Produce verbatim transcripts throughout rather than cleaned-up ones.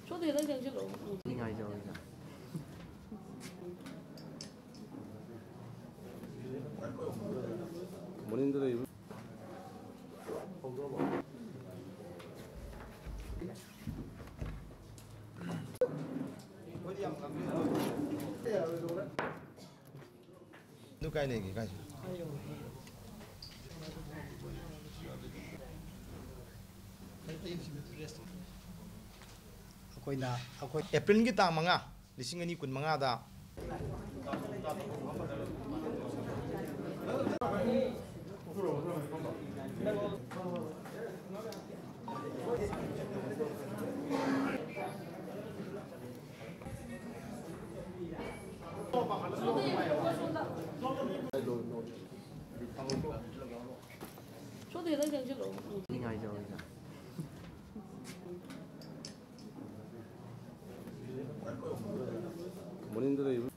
ꯁꯣꯝꯗ ꯈꯤꯇꯪ ꯆꯪꯁꯤꯜꯂꯛꯑꯣ꯫ ꯎꯝ꯫ ꯃꯤ ꯉꯥꯏꯖꯧ, ꯉꯥꯏꯖꯧ꯫ ꯃꯅꯤꯡꯗ ꯂꯩꯕ꯫ ꯑꯗꯨ ꯀꯥꯏ ꯂꯩꯒꯦ? ꯀꯥꯏ? ꯑꯩꯈꯣꯏꯅ, ꯑꯩꯈꯣꯏ ꯑꯦꯄ꯭ꯔꯤꯜꯒꯤ ꯇꯥꯡ ꯃꯉꯥ, ꯂꯤꯁꯤꯡ ꯑꯅꯤ ꯀꯨꯟ ꯃꯉꯥꯗ꯫ ꯁꯣꯝꯗ ꯈꯤꯇꯪ ꯆꯪꯁꯤꯜꯂꯛꯑꯣ꯫ ꯎꯝ꯫ ꯃꯤ ꯉꯥꯏꯖꯧ, ꯉꯥꯏꯖꯧ꯫ ꯃꯅꯤꯡꯗ ꯂꯩꯕ꯫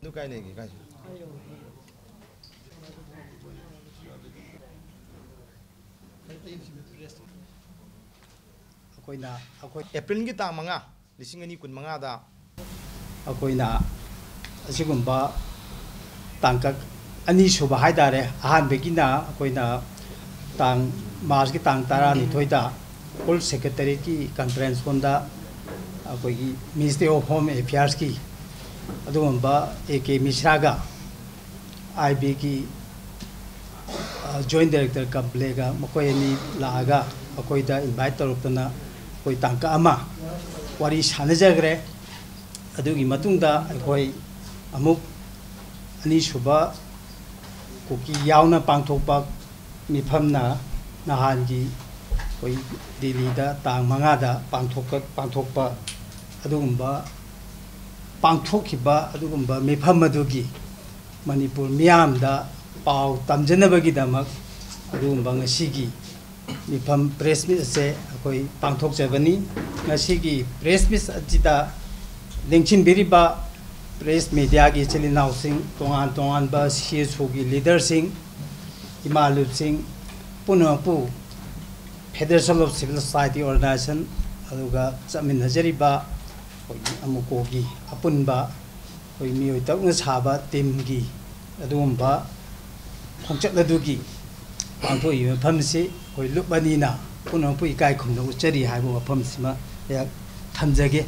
ꯑꯗꯨ ꯀꯥꯏ ꯂꯩꯒꯦ? ꯀꯥꯏ? ꯑꯩꯈꯣꯏꯅ, ꯑꯩꯈꯣꯏ ꯑꯦꯄ꯭ꯔꯤꯜꯒꯤ ꯇꯥꯡ ꯃꯉꯥ, ꯂꯤꯁꯤꯡ ꯑꯅꯤ ꯀꯨꯟ ꯃꯉꯥꯗ꯫ ꯑꯩꯈꯣꯏꯅ ꯑꯁꯤꯒꯨꯝꯕ ꯇꯥꯡꯀꯛ ꯑꯅꯤꯁꯨꯕ ꯍꯥꯏ ꯇꯥꯔꯦ, ꯑꯍꯥꯟꯕꯒꯤꯅ ꯑꯩꯈꯣꯏꯅ ꯇꯥꯡ, ꯃꯥꯔꯆꯀꯤ ꯇꯥꯡ ꯇꯔꯥꯅꯤꯊꯣꯏꯗ ꯍꯣꯝ ꯁꯦꯀ꯭ꯔꯦꯇꯔꯤꯒꯤ ꯀꯟꯐ꯭ꯔꯦꯟꯁ ꯍꯣꯜꯗ ꯑꯩꯈꯣꯏꯒꯤ ꯃꯤꯅꯤꯁꯇ꯭ꯔꯤ ꯑꯣꯐ ꯍꯣꯝ ꯑꯦꯐꯤꯌꯔꯁꯀꯤ ꯑꯗꯨꯒꯨꯝꯕ ꯑꯦ ꯀꯦ ꯃꯤꯁ꯭ꯔꯥꯒ ꯑꯥꯏ ꯕꯤꯒꯤ, ꯑ, ꯖꯣꯏꯟ ꯗꯥꯏꯔꯦꯛꯇꯔ ꯀꯝꯄ꯭ꯂꯦꯒ ꯃꯈꯣꯏ ꯑꯅꯤ ꯂꯥꯛꯑꯒ ꯑꯩꯈꯣꯏꯗ ꯏꯟꯚꯥꯏꯠ ꯇꯧꯔꯛꯇꯅ ꯑꯩꯈꯣꯏ ꯇꯥꯡꯀꯛ ꯑꯃ ꯋꯥꯔꯤ ꯁꯥꯟꯅꯖꯈ꯭ꯔꯦ꯫ ꯑꯗꯨꯒꯤ ꯃꯇꯨꯡꯗ ꯑꯩꯈꯣꯏ ꯑꯃꯨꯛ ꯑꯅꯤꯁꯨꯕ ꯀꯨꯀꯤ ꯌꯥꯎꯅ ꯄꯥꯡꯊꯣꯛꯄ ꯃꯤꯐꯝꯅ ꯅꯍꯥꯟꯒꯤ ꯑꯩꯈꯣꯏ ꯗꯤꯜꯂꯤꯗ ꯇꯥꯡ ꯃꯉꯥꯗ ꯄꯥꯡꯊꯣꯛꯄ ꯄꯥꯡꯊꯣꯛꯄ ꯑꯗꯨꯒꯨꯝꯕ ꯄꯥꯡꯊꯣꯛꯈꯤꯕ ꯑꯗꯨꯒꯨꯝꯕ ꯃꯤꯐꯝ ꯑꯗꯨꯒꯤ ꯃꯅꯤꯄꯨꯔ ꯃꯤꯌꯥꯝꯗ ꯄꯥꯎ ꯇꯝꯖꯅꯕꯒꯤꯗꯃꯛ ꯑꯗꯨꯒꯨꯝꯕ ꯉꯁꯤꯒꯤ ꯃꯤꯐꯝ ꯄ꯭ꯔꯦꯁ ꯃꯤꯠ ꯑꯁꯦ ꯑꯩꯈꯣꯏ ꯄꯥꯡꯊꯣꯛꯆꯕꯅꯤ꯫ ꯉꯁꯤꯒꯤ ꯄ꯭ꯔꯦꯁ ꯃꯤꯠ ꯑꯁꯤꯗ ꯂꯦꯡꯁꯤꯟꯕꯤꯔꯤꯕ ꯄ꯭ꯔꯦꯁ ꯃꯦꯗꯤꯌꯥꯒꯤ ꯏꯆꯤꯜ ꯏꯅꯥꯎꯁꯤꯡ, ꯇꯣꯉꯥꯟ ꯇꯣꯉꯥꯟꯕ ꯁꯤ ꯑꯦꯁ ꯑꯣꯒꯤ ꯂꯤꯗꯔꯁꯤꯡ, ꯏꯃꯥ ꯂꯨꯞꯁꯤꯡ ꯄꯨꯝꯅꯃꯛꯄꯨ Federation of Civil Society Organization ꯑꯗꯨꯒ ꯆꯠꯃꯤꯟꯅꯖꯔꯤꯕ ꯑꯩꯈꯣꯏꯒꯤ ꯑꯃꯨꯀꯣꯒꯤ ꯑꯄꯨꯟꯕ ꯑꯩꯈꯣꯏ ꯃꯤꯑꯣꯏ ꯇꯔꯨꯛꯅ ꯁꯥꯕ ꯇꯤꯝꯒꯤ ꯑꯗꯨꯒꯨꯝꯕ ꯈꯣꯡꯆꯠ ꯑꯗꯨꯒꯤ ꯄꯥꯡꯊꯣꯛꯏꯕ ꯃꯐꯝꯁꯤ ꯑꯩꯈꯣꯏ ꯂꯨꯞ ꯑꯅꯤꯅ ꯄꯨꯝꯅꯃꯛꯄꯨ ꯏꯀꯥꯏ ꯈꯨꯝꯅ ꯎꯠꯆꯔꯤ ꯍꯥꯏꯕ ꯋꯥꯐꯝꯁꯤꯃ ꯑꯩꯍꯥꯛ ꯊꯝꯖꯒꯦ꯫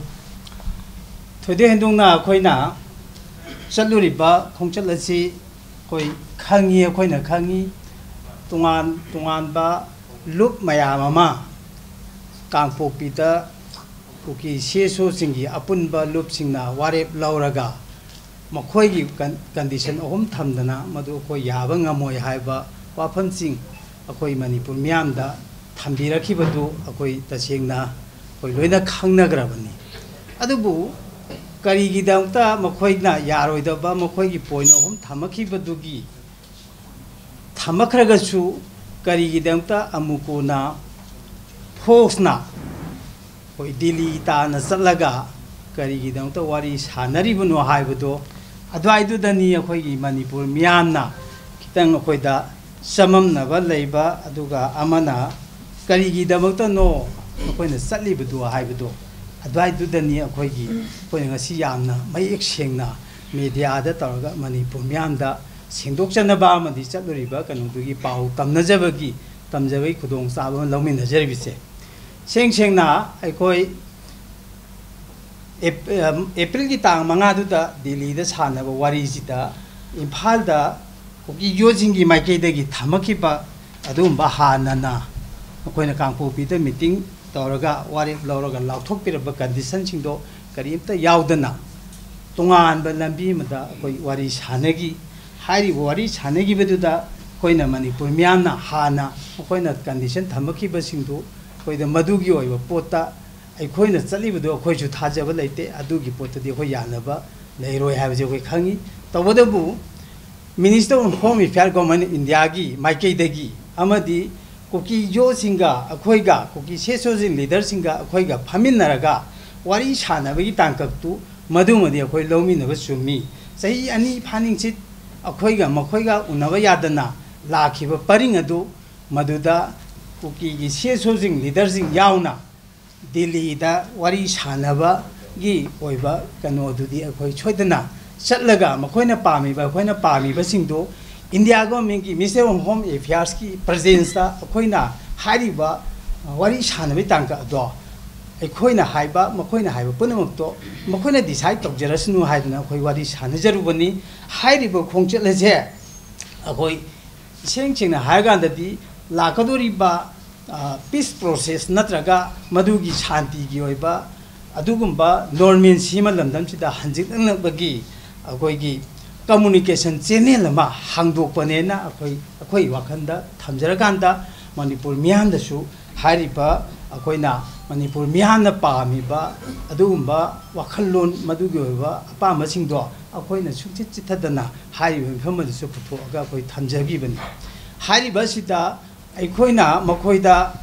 ꯊꯣꯏꯗꯣꯛ ꯍꯦꯟꯗꯣꯛꯅ ꯑꯩꯈꯣꯏꯅ ꯆꯠꯂꯨꯔꯤꯕ ꯈꯣꯡꯆꯠ ꯑꯁꯤ ꯑꯩꯈꯣꯏ ꯈꯪꯉꯤ, ꯑꯩꯈꯣꯏꯅ ꯈꯪꯉꯤ꯫ ꯇꯣꯉꯥꯟ ꯇꯣꯉꯥꯟꯕ ꯂꯨꯞ ꯃꯌꯥꯝ ꯑꯃ ꯀꯥꯡꯄꯣꯛꯄꯤꯗ ꯀꯨꯀꯤ ꯁꯤ ꯑꯦꯁ ꯑꯣꯁꯤꯡꯒꯤ ꯑꯄꯨꯟꯕ ꯂꯨꯞꯁꯤꯡꯅ ꯋꯥꯔꯦꯞ ꯂꯧꯔꯒ ꯃꯈꯣꯏꯒꯤ ꯀꯟ-, ꯀꯟꯗꯤꯁꯟ ꯑꯍꯨꯝ ꯊꯝꯗꯅ ꯃꯗꯨ ꯑꯩꯈꯣꯏ ꯌꯥꯕ ꯉꯝꯃꯣꯏ ꯍꯥꯏꯕ ꯋꯥꯐꯝꯁꯤꯡ ꯑꯩꯈꯣꯏ ꯃꯅꯤꯄꯨꯔ ꯃꯤꯌꯥꯝꯗ ꯊꯝꯕꯤꯔꯛꯈꯤꯕꯗꯨ ꯑꯩꯈꯣꯏ ꯇꯁꯦꯡꯅ ꯑꯩꯈꯣꯏ ꯂꯣꯏꯅ ꯈꯪꯅꯈ꯭ꯔꯕꯅꯤ꯫ ꯑꯗꯨꯕꯨ ꯀꯔꯤꯒꯤꯗꯃꯛꯇ ꯃꯈꯣꯏꯅ ꯌꯥꯔꯣꯏꯗꯕ ꯃꯈꯣꯏꯒꯤ ꯄꯣꯏꯟ ꯑꯍꯨꯝ ꯊꯝꯃꯛꯈꯤꯕꯗꯨꯒꯤ ꯊꯝꯃꯛꯈ꯭ꯔꯒꯁꯨ ꯀꯔꯤꯒꯤꯗꯃꯛꯇ ꯑꯃꯨꯀꯣꯅ ꯐꯣꯔꯁꯅ ꯑꯩꯈꯣꯏ ꯗꯤꯜꯂꯤ ꯇꯥꯟꯅ ꯆꯠꯂꯒ ꯀꯔꯤꯒꯤꯗꯃꯛꯇ ꯋꯥꯔꯤ ꯁꯥꯟꯅꯔꯤꯕꯅꯣ ꯍꯥꯏꯕꯗꯣ ꯑꯗꯨꯋꯥꯏꯗꯨꯗꯅꯤ ꯑꯩꯈꯣꯏꯒꯤ ꯃꯅꯤꯄꯨꯔ ꯃꯤꯌꯥꯝꯅ ꯈꯤꯇꯪ ꯑꯩꯈꯣꯏꯗ ꯆꯃꯝꯅꯕ ꯂꯩꯕ, ꯑꯗꯨꯒ ꯑꯃꯅ ꯀꯔꯤꯒꯤꯗꯃꯛꯇꯅꯣ ꯑꯩꯈꯣꯏꯅ ꯆꯠꯂꯤꯕꯗꯣ ꯍꯥꯏꯕꯗꯣ ꯑꯗꯨꯋꯥꯏꯗꯨꯗꯅꯤ ꯑꯩꯈꯣꯏꯒꯤ, ꯑꯩꯈꯣꯏꯅ ꯉꯁꯤ ꯌꯥꯝꯅ ꯃꯌꯦꯛ ꯁꯦꯡꯅ ꯃꯦꯗꯤꯌꯥꯗ ꯇꯧꯔꯒ ꯃꯅꯤꯄꯨꯔ ꯃꯤꯌꯥꯝꯗ ꯁꯦꯡꯗꯣꯛꯆꯅꯕ ꯑꯃꯗꯤ ꯆꯠꯂꯨꯔꯤꯕ ꯀꯩꯅꯣꯗꯨꯒꯤ ꯄꯥꯎ ꯇꯝꯅꯖꯕꯒꯤ, ꯇꯝꯖꯕꯒꯤ ꯈꯨꯗꯣꯡꯆꯥꯕ ꯑꯃ ꯂꯧꯃꯤꯟꯅꯖꯔꯤꯕꯁꯦ꯫ ꯁꯦꯡ ꯁꯦꯡꯅ ꯑꯩꯈꯣꯏ ꯑꯦꯞ-, ꯑꯦꯄ꯭ꯔꯤꯜꯒꯤ ꯇꯥꯡ ꯃꯉꯥꯗꯨꯗ ꯗꯤꯜꯂꯤꯗ ꯁꯥꯟꯅꯕ ꯋꯥꯔꯤꯁꯤꯗ ꯏꯝꯐꯥꯜꯗ ꯀꯨꯀꯤ ꯌꯣꯠꯁꯤꯡꯒꯤ ꯃꯥꯏꯀꯩꯗꯒꯤ ꯊꯝꯃꯛꯈꯤꯕ ꯑꯗꯨꯒꯨꯝꯕ ꯍꯥꯟꯅꯅ ꯑꯩꯈꯣꯏꯅ ꯀꯥꯡꯄꯣꯛꯄꯤꯗ ꯃꯤꯇꯤꯡ ꯇꯧꯔꯒ ꯋꯥꯔꯦꯞ ꯂꯧꯔꯒ ꯂꯥꯎꯊꯣꯛꯄꯤꯔꯕ ꯀꯟꯗꯤꯁꯟꯁꯤꯡꯗꯣ ꯀꯔꯤꯝꯇ ꯌꯥꯎꯗꯅ ꯇꯣꯉꯥꯟꯕ ꯂꯝꯕꯤ ꯑꯃꯗ ꯑꯩꯈꯣꯏ ꯋꯥꯔꯤ ꯁꯥꯟꯅꯈꯤ꯫ ꯍꯥꯏꯔꯤꯕ ꯋꯥꯔꯤ ꯁꯥꯟꯅꯈꯤꯕꯗꯨꯗ ꯑꯩꯈꯣꯏꯅ ꯃꯅꯤꯄꯨꯔ ꯃꯤꯌꯥꯝꯅ ꯍꯥꯟꯅ ꯃꯈꯣꯏꯅ ꯀꯟꯗꯤꯁꯟ ꯊꯝꯃꯛꯈꯤꯕꯁꯤꯡꯗꯨ ꯑꯩꯈꯣꯏꯗ ꯃꯗꯨꯒꯤ ꯑꯣꯏꯕ ꯄꯣꯠꯇ ꯑꯩꯈꯣꯏꯅ ꯆꯠꯂꯤꯕꯗꯨ ꯑꯩꯈꯣꯏꯁꯨ ꯊꯥꯖꯕ ꯂꯩꯇꯦ꯫ ꯑꯗꯨꯒꯤ ꯄꯣꯠꯇꯗꯤ ꯑꯩꯈꯣꯏ ꯌꯥꯅꯕ ꯂꯩꯔꯣꯏ ꯍꯥꯏꯕꯁꯤ ꯑꯩꯈꯣꯏ ꯈꯪꯉꯤ꯫ ꯇꯧꯕꯇꯕꯨ Minister of Home Affairs Government of Indiaꯒꯤ ꯃꯥꯏꯀꯩꯗꯒꯤ ꯑꯃꯗꯤ ꯀꯨꯀꯤ ꯖꯣꯁꯤꯡꯒ ꯑꯩꯈꯣꯏꯒ, ꯀꯨꯀꯤ ꯁꯦꯁꯣꯁꯤꯡ ꯂꯤꯗꯔꯁꯤꯡꯒ ꯑꯩꯈꯣꯏꯒ ꯐꯝꯃꯤꯟꯅꯔꯒ ꯋꯥꯔꯤ ꯁꯥꯟꯅꯕꯒꯤ ꯇꯥꯡꯀꯛꯇꯨ ꯃꯗꯨꯃꯗꯤ ꯑꯩꯈꯣꯏ ꯂꯧꯃꯤꯟꯅꯕ ꯆꯨꯝꯃꯤ꯫ ꯆꯍꯤ ꯑꯅꯤ ꯐꯥꯅꯤꯡꯆꯤꯠ ꯑꯩꯈꯣꯏꯒ ꯃꯈꯣꯏꯒ ꯎꯅꯕ ꯌꯥꯗꯅ ꯂꯥꯛꯈꯤꯕ ꯄꯔꯤꯡ ꯑꯗꯨ ꯃꯗꯨꯗ ꯀꯨꯀꯤꯒꯤ ꯁꯦꯁꯣꯁꯤꯡ ꯂꯤꯗꯔꯁꯤꯡ ꯌꯥꯎꯅ ꯗꯤꯜꯂꯤꯗ ꯋꯥꯔꯤ ꯁꯥꯟꯅꯕꯒꯤ ꯑꯣꯏꯕ ꯀꯩꯅꯣꯗꯨꯗꯤ ꯑꯩꯈꯣꯏ ꯁꯣꯏꯗꯅ ꯆꯠꯂꯒ ꯃꯈꯣꯏꯅ ꯄꯥꯝꯃꯤꯕ, ꯑꯩꯈꯣꯏꯅ ꯄꯥꯝꯃꯤꯕꯁꯤꯡꯗꯨ India Governmentꯀꯤ Minister of Home Affairsꯀꯤ presenceꯇ ꯑꯩꯈꯣꯏꯅ ꯍꯥꯏꯔꯤꯕ, ꯑ, ꯋꯥꯔꯤ ꯁꯥꯟꯅꯕꯒꯤ ꯇꯥꯡꯀꯛ ꯑꯗꯣ ꯑꯩꯈꯣꯏꯅ ꯍꯥꯏꯕ, ꯃꯈꯣꯏꯅ ꯍꯥꯏꯕ ꯄꯨꯝꯅꯃꯛꯇꯣ ꯃꯈꯣꯏꯅ decide ꯇꯧꯖꯔꯁꯅꯨ ꯍꯥꯏꯗꯅ ꯑꯩꯈꯣꯏ ꯋꯥꯔꯤ ꯁꯥꯟꯅꯖꯔꯨꯕꯅꯤ꯫ ꯍꯥꯏꯔꯤꯕ ꯈꯣꯡꯆꯠ ꯑꯁꯦ ꯑꯩꯈꯣꯏ ꯏꯁꯦꯡ ꯁꯦꯡꯅ ꯍꯥꯏꯔꯀꯥꯟꯗꯗꯤ ꯂꯥꯛꯀꯗꯧꯔꯤꯕ, ꯑ, peace process ꯅꯠꯇ꯭ꯔꯒ ꯃꯗꯨꯒꯤ ꯁꯥꯟꯇꯤꯒꯤ ꯑꯣꯏꯕ ꯑꯗꯨꯒꯨꯝꯕ normalcy ꯑꯃ ꯂꯝꯗꯝꯁꯤꯗ ꯍꯟꯖꯤꯜꯂꯛꯅꯕꯒꯤ ꯑꯩꯈꯣꯏꯒꯤ communication channel ꯑꯃ ꯍꯥꯡꯗꯣꯛꯄꯅꯦꯅ ꯑꯩꯈꯣꯏ, ꯑꯩꯈꯣꯏ ꯋꯥꯈꯜꯗ ꯊꯝꯖꯔꯀꯥꯟꯗ ꯃꯅꯤꯄꯨꯔ ꯃꯤꯌꯥꯝꯗꯁꯨ ꯍꯥꯏꯔꯤꯕ ꯑꯩꯈꯣꯏꯅ ꯃꯅꯤꯄꯨꯔ ꯃꯤꯌꯥꯝꯅ ꯄꯥꯝꯃꯤꯕ ꯑꯗꯨꯒꯨꯝꯕ ꯋꯥꯈꯜꯂꯣꯟ ꯃꯗꯨꯒꯤ ꯑꯣꯏꯕ ꯑꯄꯥꯝꯕꯁꯤꯡꯗꯣ ꯑꯩꯈꯣꯏꯅ ꯁꯨꯡꯆꯤꯠ ꯆꯤꯠꯊꯗꯅ ꯍꯥꯏꯔꯤꯕ ꯃꯤꯐꯝ ꯑꯗꯨꯁꯨ ꯄꯨꯊꯣꯛꯑꯒ ꯑꯩꯈꯣꯏ ꯊꯝꯖꯈꯤꯕꯅꯤ꯫ ꯍꯥꯏꯔꯤꯕ ꯑꯁꯤꯗ ꯑꯩꯈꯣꯏꯅ ꯃꯈꯣꯏꯗ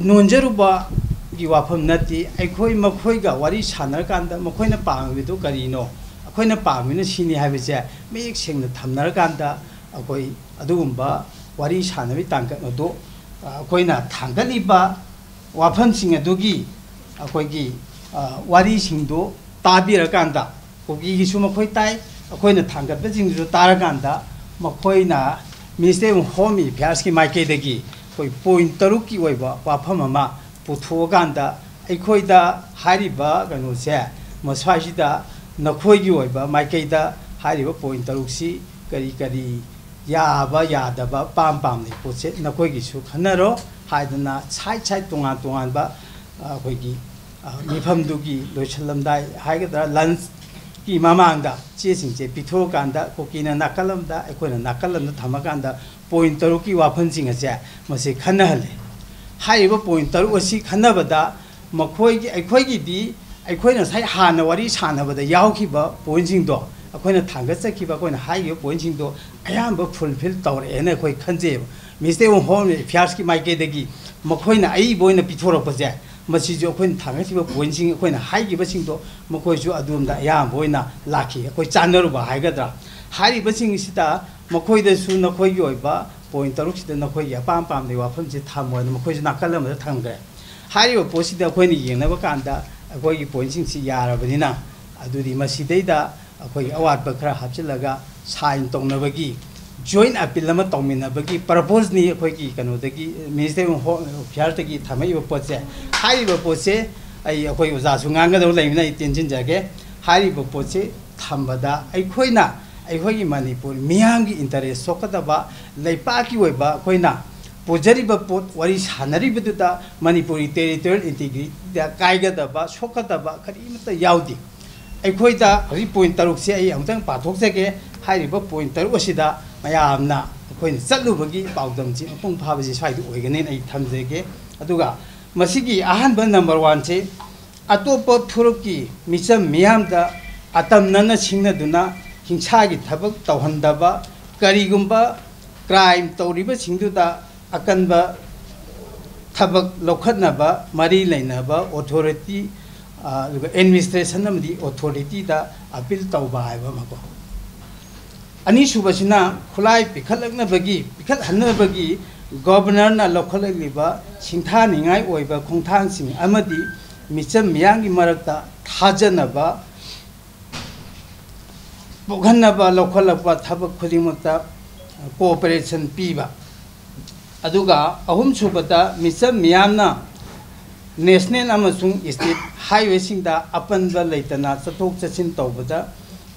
ꯅꯣꯟꯖꯔꯨꯕꯒꯤ ꯋꯥꯐꯝ ꯅꯠꯇꯦ꯫ ꯑꯩꯈꯣꯏ ꯃꯈꯣꯏꯒ ꯋꯥꯔꯤ ꯁꯥꯟꯅꯔꯀꯥꯟꯗ ꯃꯈꯣꯏꯅ ꯄꯥꯝꯃꯤꯕꯗꯨ ꯀꯔꯤꯅꯣ, ꯑꯩꯈꯣꯏꯅ ꯄꯥꯝꯃꯤꯅ ꯁꯤꯅꯤ ꯍꯥꯏꯕꯁꯦ ꯃꯌꯦꯛ ꯁꯦꯡꯅ ꯊꯝꯅꯔꯀꯥꯟꯗ ꯑꯩꯈꯣꯏ ꯑꯗꯨꯒꯨꯝꯕ ꯋꯥꯔꯤ ꯁꯥꯟꯅꯕꯒꯤ ꯇꯥꯡꯀꯛ ꯑꯗꯨ, ꯑ, ꯑꯩꯈꯣꯏꯅ ꯊꯥꯡꯒꯠꯂꯤꯕ ꯋꯥꯐꯝꯁꯤꯡ ꯑꯗꯨꯒꯤ ꯑꯩꯈꯣꯏꯒꯤ, ꯑ, ꯋꯥꯔꯤꯁꯤꯡꯗꯨ ꯇꯥꯕꯤꯔꯀꯥꯟꯗ, ꯀꯨꯀꯤꯒꯤꯁꯨ ꯃꯈꯣꯏ ꯇꯥꯏ, ꯑꯩꯈꯣꯏꯅ ꯊꯥꯡꯒꯠꯄꯁꯤꯡꯗꯨꯁꯨ ꯇꯥꯔꯀꯥꯟꯗ ꯃꯈꯣꯏꯅ Minister of Home Affairsꯀꯤ ꯃꯥꯏꯀꯩꯗꯒꯤ ꯑꯩꯈꯣꯏ point ꯇꯔꯨꯛꯀꯤ ꯑꯣꯏꯕ ꯋꯥꯐꯝ ꯑꯃ ꯄꯨꯊꯣꯛꯑꯀꯥꯟꯗ ꯑꯩꯈꯣꯏꯗ ꯍꯥꯏꯔꯤꯕ ꯀꯩꯅꯣꯁꯦ ꯃꯁ꯭ꯋꯥꯏꯁꯤꯗ ꯅꯈꯣꯏꯒꯤ ꯑꯣꯏꯕ ꯃꯥꯏꯀꯩꯗ ꯍꯥꯏꯔꯤꯕ point ꯇꯔꯨꯛꯁꯤ ꯀꯔꯤ ꯀꯔꯤ ꯌꯥꯕ ꯌꯥꯗꯕ ꯄꯥꯝ ꯄꯥꯝꯗꯩ ꯄꯣꯠꯁꯦ ꯅꯈꯣꯏꯒꯤꯁꯨ ꯈꯟꯅꯔꯣ ꯍꯥꯏꯗꯅ side side ꯇꯣꯉꯥꯟ ꯇꯣꯉꯥꯟꯕ, ꯑ, ꯑꯩꯈꯣꯏꯒꯤ, ꯑ, ꯃꯤꯐꯝꯗꯨꯒꯤ ꯂꯣꯏꯁꯤꯜꯂꯝꯗꯥꯏ ꯍꯥꯏꯒꯗ꯭ꯔꯥ, lunchꯀꯤ ꯃꯃꯥꯡꯗ ꯆꯦꯁꯤꯡꯁꯦ ꯄꯤꯊꯣꯛꯑꯀꯥꯟꯗ ꯀꯨꯀꯤꯅ ꯅꯥꯀꯜ ꯑꯃꯗ, ꯑꯩꯈꯣꯏꯅ ꯅꯥꯀꯜ ꯑꯃꯗ ꯊꯝꯃꯀꯥꯟꯗ ꯄꯣꯏꯟ ꯇꯔꯨꯛꯀꯤ ꯋꯥꯐꯝꯁꯤꯡ ꯑꯁꯦ ꯃꯁꯤ ꯈꯟꯅꯍꯜꯂꯤ꯫ ꯍꯥꯏꯔꯤꯕ ꯄꯣꯏꯟ ꯇꯔꯨꯛ ꯑꯁꯤ ꯈꯟꯅꯕꯗ ꯃꯈꯣꯏꯒꯤ, ꯑꯩꯈꯣꯏꯒꯤꯗꯤ, ꯑꯩꯈꯣꯏꯅ ꯉꯁꯥꯏ ꯍꯥꯟꯅ ꯋꯥꯔꯤ ꯁꯥꯟꯅꯕꯗ ꯌꯥꯎꯈꯤꯕ ꯄꯣꯏꯟꯁꯤꯡꯗꯣ, ꯑꯩꯈꯣꯏꯅ ꯊꯥꯡꯒꯠꯆꯈꯤꯕ, ꯑꯩꯈꯣꯏꯅ ꯍꯥꯏꯈꯤꯕ ꯄꯣꯏꯟꯁꯤꯡꯗꯣ ꯑꯌꯥꯝꯕ ꯐꯨꯜꯐꯤꯜ ꯇꯧꯔꯛꯑꯦꯅ ꯑꯩꯈꯣꯏ ꯈꯟꯖꯩꯑꯕ꯫ ꯃꯤꯅꯤꯁꯇ꯭ꯔꯤ ꯑꯣꯐ ꯍꯣꯝ ꯑꯦꯐꯤꯌꯔꯁꯀꯤ ꯃꯥꯏꯀꯩꯗꯒꯤ ꯃꯈꯣꯏꯅ ꯑꯏꯕ ꯑꯣꯏꯅ ꯄꯤꯊꯣꯔꯛꯄꯁꯦ, ꯃꯁꯤꯁꯨ ꯑꯩꯈꯣꯏꯅ ꯊꯥꯡꯒꯠꯈꯤꯕ ꯄꯣꯏꯟꯁꯤꯡ, ꯑꯩꯈꯣꯏꯅ ꯍꯥꯏꯈꯤꯕꯁꯤꯡꯗꯣ ꯃꯈꯣꯏꯁꯨ ꯑꯗꯣꯝꯗ ꯑꯌꯥꯝꯕ ꯑꯣꯏꯅ ꯂꯥꯛꯈꯤ꯫ ꯑꯩꯈꯣꯏ ꯆꯥꯟꯅꯔꯨꯕ ꯍꯥꯏꯒꯗ꯭ꯔꯥ, ꯍꯥꯏꯔꯤꯕꯁꯤꯡꯁꯤꯗ ꯃꯈꯣꯏꯗꯁꯨ ꯅꯈꯣꯏꯒꯤ ꯑꯣꯏꯕ ꯄꯣꯏꯟ ꯇꯔꯨꯛꯁꯤꯗ ꯅꯈꯣꯏꯒꯤ ꯑꯄꯥꯝ ꯄꯥꯝꯕꯒꯤ ꯋꯥꯐꯝꯁꯤ ꯊꯝꯃꯣ ꯍꯥꯏꯅ ꯃꯈꯣꯏꯁꯨ ꯅꯥꯀꯜ ꯑꯃꯗ ꯊꯝꯈ꯭ꯔꯦ꯫ ꯍꯥꯏꯔꯤꯕ ꯄꯣꯠꯁꯤꯗ ꯑꯩꯈꯣꯏꯅ ꯌꯦꯡꯅꯕ ꯀꯥꯟꯗ ꯑꯩꯈꯣꯏꯒꯤ ꯄꯣꯏꯟꯁꯤꯡꯁꯤ ꯌꯥꯔꯕꯅꯤꯅ, ꯑꯗꯨꯗꯤ ꯃꯁꯤꯗꯩꯗ ꯑꯩꯈꯣꯏꯒꯤ ꯑꯋꯥꯠꯄ ꯈꯔ ꯍꯥꯞꯆꯤꯜꯂꯒ ꯁꯥꯏꯟ ꯇꯧꯅꯕꯒꯤ ꯖꯣꯏꯟ ꯑꯄꯤꯜ ꯑꯃ ꯇꯧꯃꯤꯟꯅꯕꯒꯤ ꯄꯔꯄꯣꯖꯅꯤ ꯑꯩꯈꯣꯏꯒꯤ ꯀꯩꯅꯣꯗꯒꯤ, ꯃꯤꯅꯤꯁꯇ꯭ꯔꯤ ꯑꯣꯐ ꯍꯣꯝ ꯑꯦꯐꯤꯌꯔꯁꯇꯒꯤ ꯊꯝꯃꯛꯏꯕ ꯄꯣꯠꯁꯦ꯫ ꯍꯥꯏꯔꯤꯕ ꯄꯣꯠꯁꯦ ꯑꯩ, ꯑꯩꯈꯣꯏ ꯑꯣꯖꯥꯁꯨ ꯉꯥꯡꯒꯗꯧ ꯂꯩꯕꯅ ꯑꯩ ꯇꯦꯟꯁꯤꯟꯖꯒꯦ꯫ ꯍꯥꯏꯔꯤꯕ ꯄꯣꯠꯁꯦ ꯊꯝꯕꯗ ꯑꯩꯈꯣꯏꯅ, ꯑꯩꯈꯣꯏꯒꯤ ꯃꯅꯤꯄꯨꯔ ꯃꯤꯌꯥꯝꯒꯤ ꯏꯟꯇꯔꯦꯁ ꯁꯣꯛꯀꯗꯕ, ꯂꯩꯄꯥꯛꯀꯤ ꯑꯣꯏꯕ ꯑꯩꯈꯣꯏꯅ ꯄꯨꯖꯔꯤꯕ ꯄꯣꯠ, ꯋꯥꯔꯤ ꯁꯥꯟꯅꯔꯤꯕꯗꯨꯗ ꯃꯅꯤꯄꯨꯔꯒꯤ ꯇꯦꯔꯤꯇꯣꯔꯤꯌꯦꯜ ꯏꯟꯇꯤꯒ꯭ꯔꯤꯇꯤꯗ ꯀꯥꯏꯒꯗꯕ, ꯁꯣꯛꯀꯗꯕ ꯀꯔꯤꯃꯠꯇ ꯌꯥꯎꯗꯦ꯫ ꯑꯩꯈꯣꯏꯗ ꯍꯧꯖꯤꯛ ꯄꯣꯏꯟ ꯇꯔꯨꯛꯁꯦ ꯑꯩ ꯑꯃꯨꯛꯇꯪ ꯄꯥꯊꯣꯛꯆꯒꯦ꯫ ꯍꯥꯏꯔꯤꯕ ꯄꯣꯏꯟ ꯇꯔꯨꯛ ꯑꯁꯤꯗ ꯃꯌꯥꯝꯅ ꯑꯩꯈꯣꯏꯅ ꯆꯠꯂꯨꯕꯒꯤ ꯄꯥꯎꯗꯝꯁꯤ ꯃꯄꯨꯡ ꯐꯥꯕꯁꯤ ꯁ꯭ꯋꯥꯏꯗ ꯑꯣꯏꯒꯅꯤꯅ ꯑꯩ ꯊꯝꯖꯒꯦ꯫ ꯑꯗꯨꯒ ꯃꯁꯤꯒꯤ ꯑꯍꯥꯟꯕ ꯅꯝꯕꯔ ꯋꯥꯟꯁꯤ, ꯑꯇꯣꯞꯄ ꯐꯨꯔꯨꯞꯀꯤ ꯃꯤꯆꯝ ꯃꯤꯌꯥꯝꯗ ꯑꯇꯝꯅꯅ ꯁꯤꯡꯅꯗꯨꯅ ꯍꯤꯡꯁꯥꯒꯤ ꯊꯕꯛ ꯇꯧꯍꯟꯗꯕ, ꯀꯔꯤꯒꯨꯝꯕ ꯀ꯭ꯔꯥꯏꯝ ꯇꯧꯔꯤꯕꯁꯤꯡꯗꯨꯗ ꯑꯀꯟꯕ ꯊꯕꯛ ꯂꯧꯈꯠꯅꯕ ꯃꯔꯤ ꯂꯩꯅꯕ ꯑꯣꯊꯣꯔꯤꯇꯤ, ꯑ, ꯑꯗꯨꯒ ꯑꯦꯗꯃꯤꯅꯤꯁꯇ꯭ꯔꯦꯁꯟ ꯑꯃꯗꯤ ꯑꯣꯊꯣꯔꯤꯇꯤꯗ ꯑꯄꯤꯜ ꯇꯧꯕ ꯍꯥꯏꯕ ꯑꯃꯀꯣ꯫ ꯑꯅꯤꯁꯨꯕꯁꯤꯅ ꯈꯨꯠꯂꯥꯏ ꯄꯤꯈꯠꯂꯛꯅꯕꯒꯤ, ꯄꯤꯈꯠꯍꯟꯅꯕꯒꯤ ꯒꯣꯕꯔꯅꯔꯅ ꯂꯧꯈꯠꯂꯛꯂꯤꯕ ꯁꯤꯡꯊꯥꯅꯤꯡꯉꯥꯏ ꯑꯣꯏꯕ ꯈꯣꯡꯊꯥꯡꯁꯤꯡ ꯑꯃꯗꯤ ꯃꯤꯆꯝ ꯃꯤꯌꯥꯝꯒꯤ ꯃꯔꯛꯇ ꯊꯥꯖꯅꯕ ꯄꯣꯛꯍꯟꯅꯕ ꯂꯧꯈꯠꯂꯛꯄ ꯊꯕꯛ ꯈꯨꯗꯤꯡꯃꯛꯇ ꯀꯣꯑꯣꯄꯔꯦꯁꯟ ꯄꯤꯕ꯫ ꯑꯗꯨꯒ ꯑꯍꯨꯝꯁꯨꯕꯗ, ꯃꯤꯆꯝ ꯃꯤꯌꯥꯝꯅ ꯅꯦꯁꯅꯦꯜ ꯑꯃꯁꯨꯡ ꯁ꯭ꯇꯦꯠ ꯍꯥꯏꯋꯦꯁꯤꯡꯗ ꯑꯄꯟꯕ ꯂꯩꯇꯅ ꯆꯠꯊꯣꯛ ꯆꯠꯁꯤꯟ ꯇꯧꯕꯗ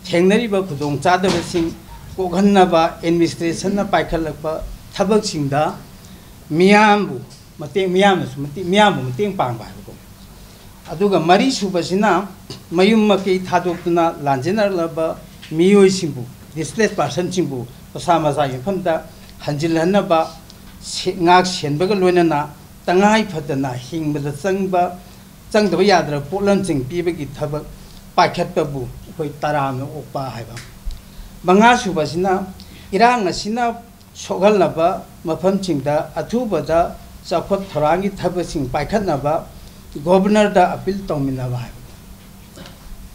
ꯊꯦꯡꯅꯔꯤꯕ ꯈꯨꯗꯣꯡꯆꯥꯗꯕꯁꯤꯡ ꯀꯣꯛꯍꯟꯅꯕ ꯑꯦꯗꯃꯤꯅꯤꯁꯇ꯭ꯔꯦꯁꯟꯅ ꯄꯥꯏꯈꯠꯂꯛꯄ ꯊꯕꯛꯁꯤꯡꯗ ꯃꯤꯌꯥꯝꯕꯨ ꯃꯇꯦꯡ, ꯃꯤꯌꯥꯝꯅꯁꯨ ꯃꯇꯦꯡ, ꯃꯤꯌꯥꯝꯕꯨ ꯃꯇꯦꯡ ꯄꯥꯡꯕ ꯍꯥꯏꯕꯀꯣ꯫ ꯑꯗꯨꯒ ꯃꯔꯤꯁꯨꯕꯁꯤꯅ ꯃꯌꯨꯝ ꯃꯀꯩ ꯊꯥꯗꯣꯛꯇꯨꯅ ꯂꯥꯟꯖꯦꯟꯅꯔꯛꯂꯕ ꯃꯤꯑꯣꯏꯁꯤꯡꯕꯨ, ꯗꯤꯁꯄ꯭ꯂꯦꯁ ꯄꯥꯔꯁꯟꯁꯤꯡꯕꯨ ꯃꯁꯥ ꯃꯁꯥꯒꯤ ꯃꯐꯝꯗ ꯍꯟꯖꯤꯜꯍꯟꯅꯕ ꯁꯦ-, ꯉꯥꯛ ꯁꯦꯟꯕꯒ ꯂꯣꯏꯅꯅ ꯇꯉꯥꯏ ꯐꯗꯅ ꯍꯤꯡꯕꯗ ꯆꯪꯕ, ꯆꯪꯗꯕ ꯌꯥꯗ꯭ꯔꯕ ꯄꯣꯠꯂꯝꯁꯤꯡ ꯄꯤꯕꯒꯤ ꯊꯕꯛ ꯄꯥꯏꯈꯠꯄꯕꯨ ꯑꯩꯈꯣꯏ ꯇꯔꯥꯝꯅ ꯑꯣꯛꯄ ꯍꯥꯏꯕ꯫ ꯃꯉꯥꯁꯨꯕꯁꯤꯅ ꯏꯔꯥꯡ ꯑꯁꯤꯅ ꯁꯣꯛꯍꯜꯂꯕ ꯃꯐꯝꯁꯤꯡꯗ ꯑꯊꯨꯕꯗ ꯆꯥꯎꯈꯠ ꯊꯧꯔꯥꯡꯒꯤ ꯊꯕꯛꯁꯤꯡ ꯄꯥꯏꯈꯠꯅꯕ ꯒꯣꯕꯔꯅꯔꯗ ꯑꯄꯤꯜ ꯇꯧꯃꯤꯟꯅꯕ ꯍꯥꯏꯕ꯫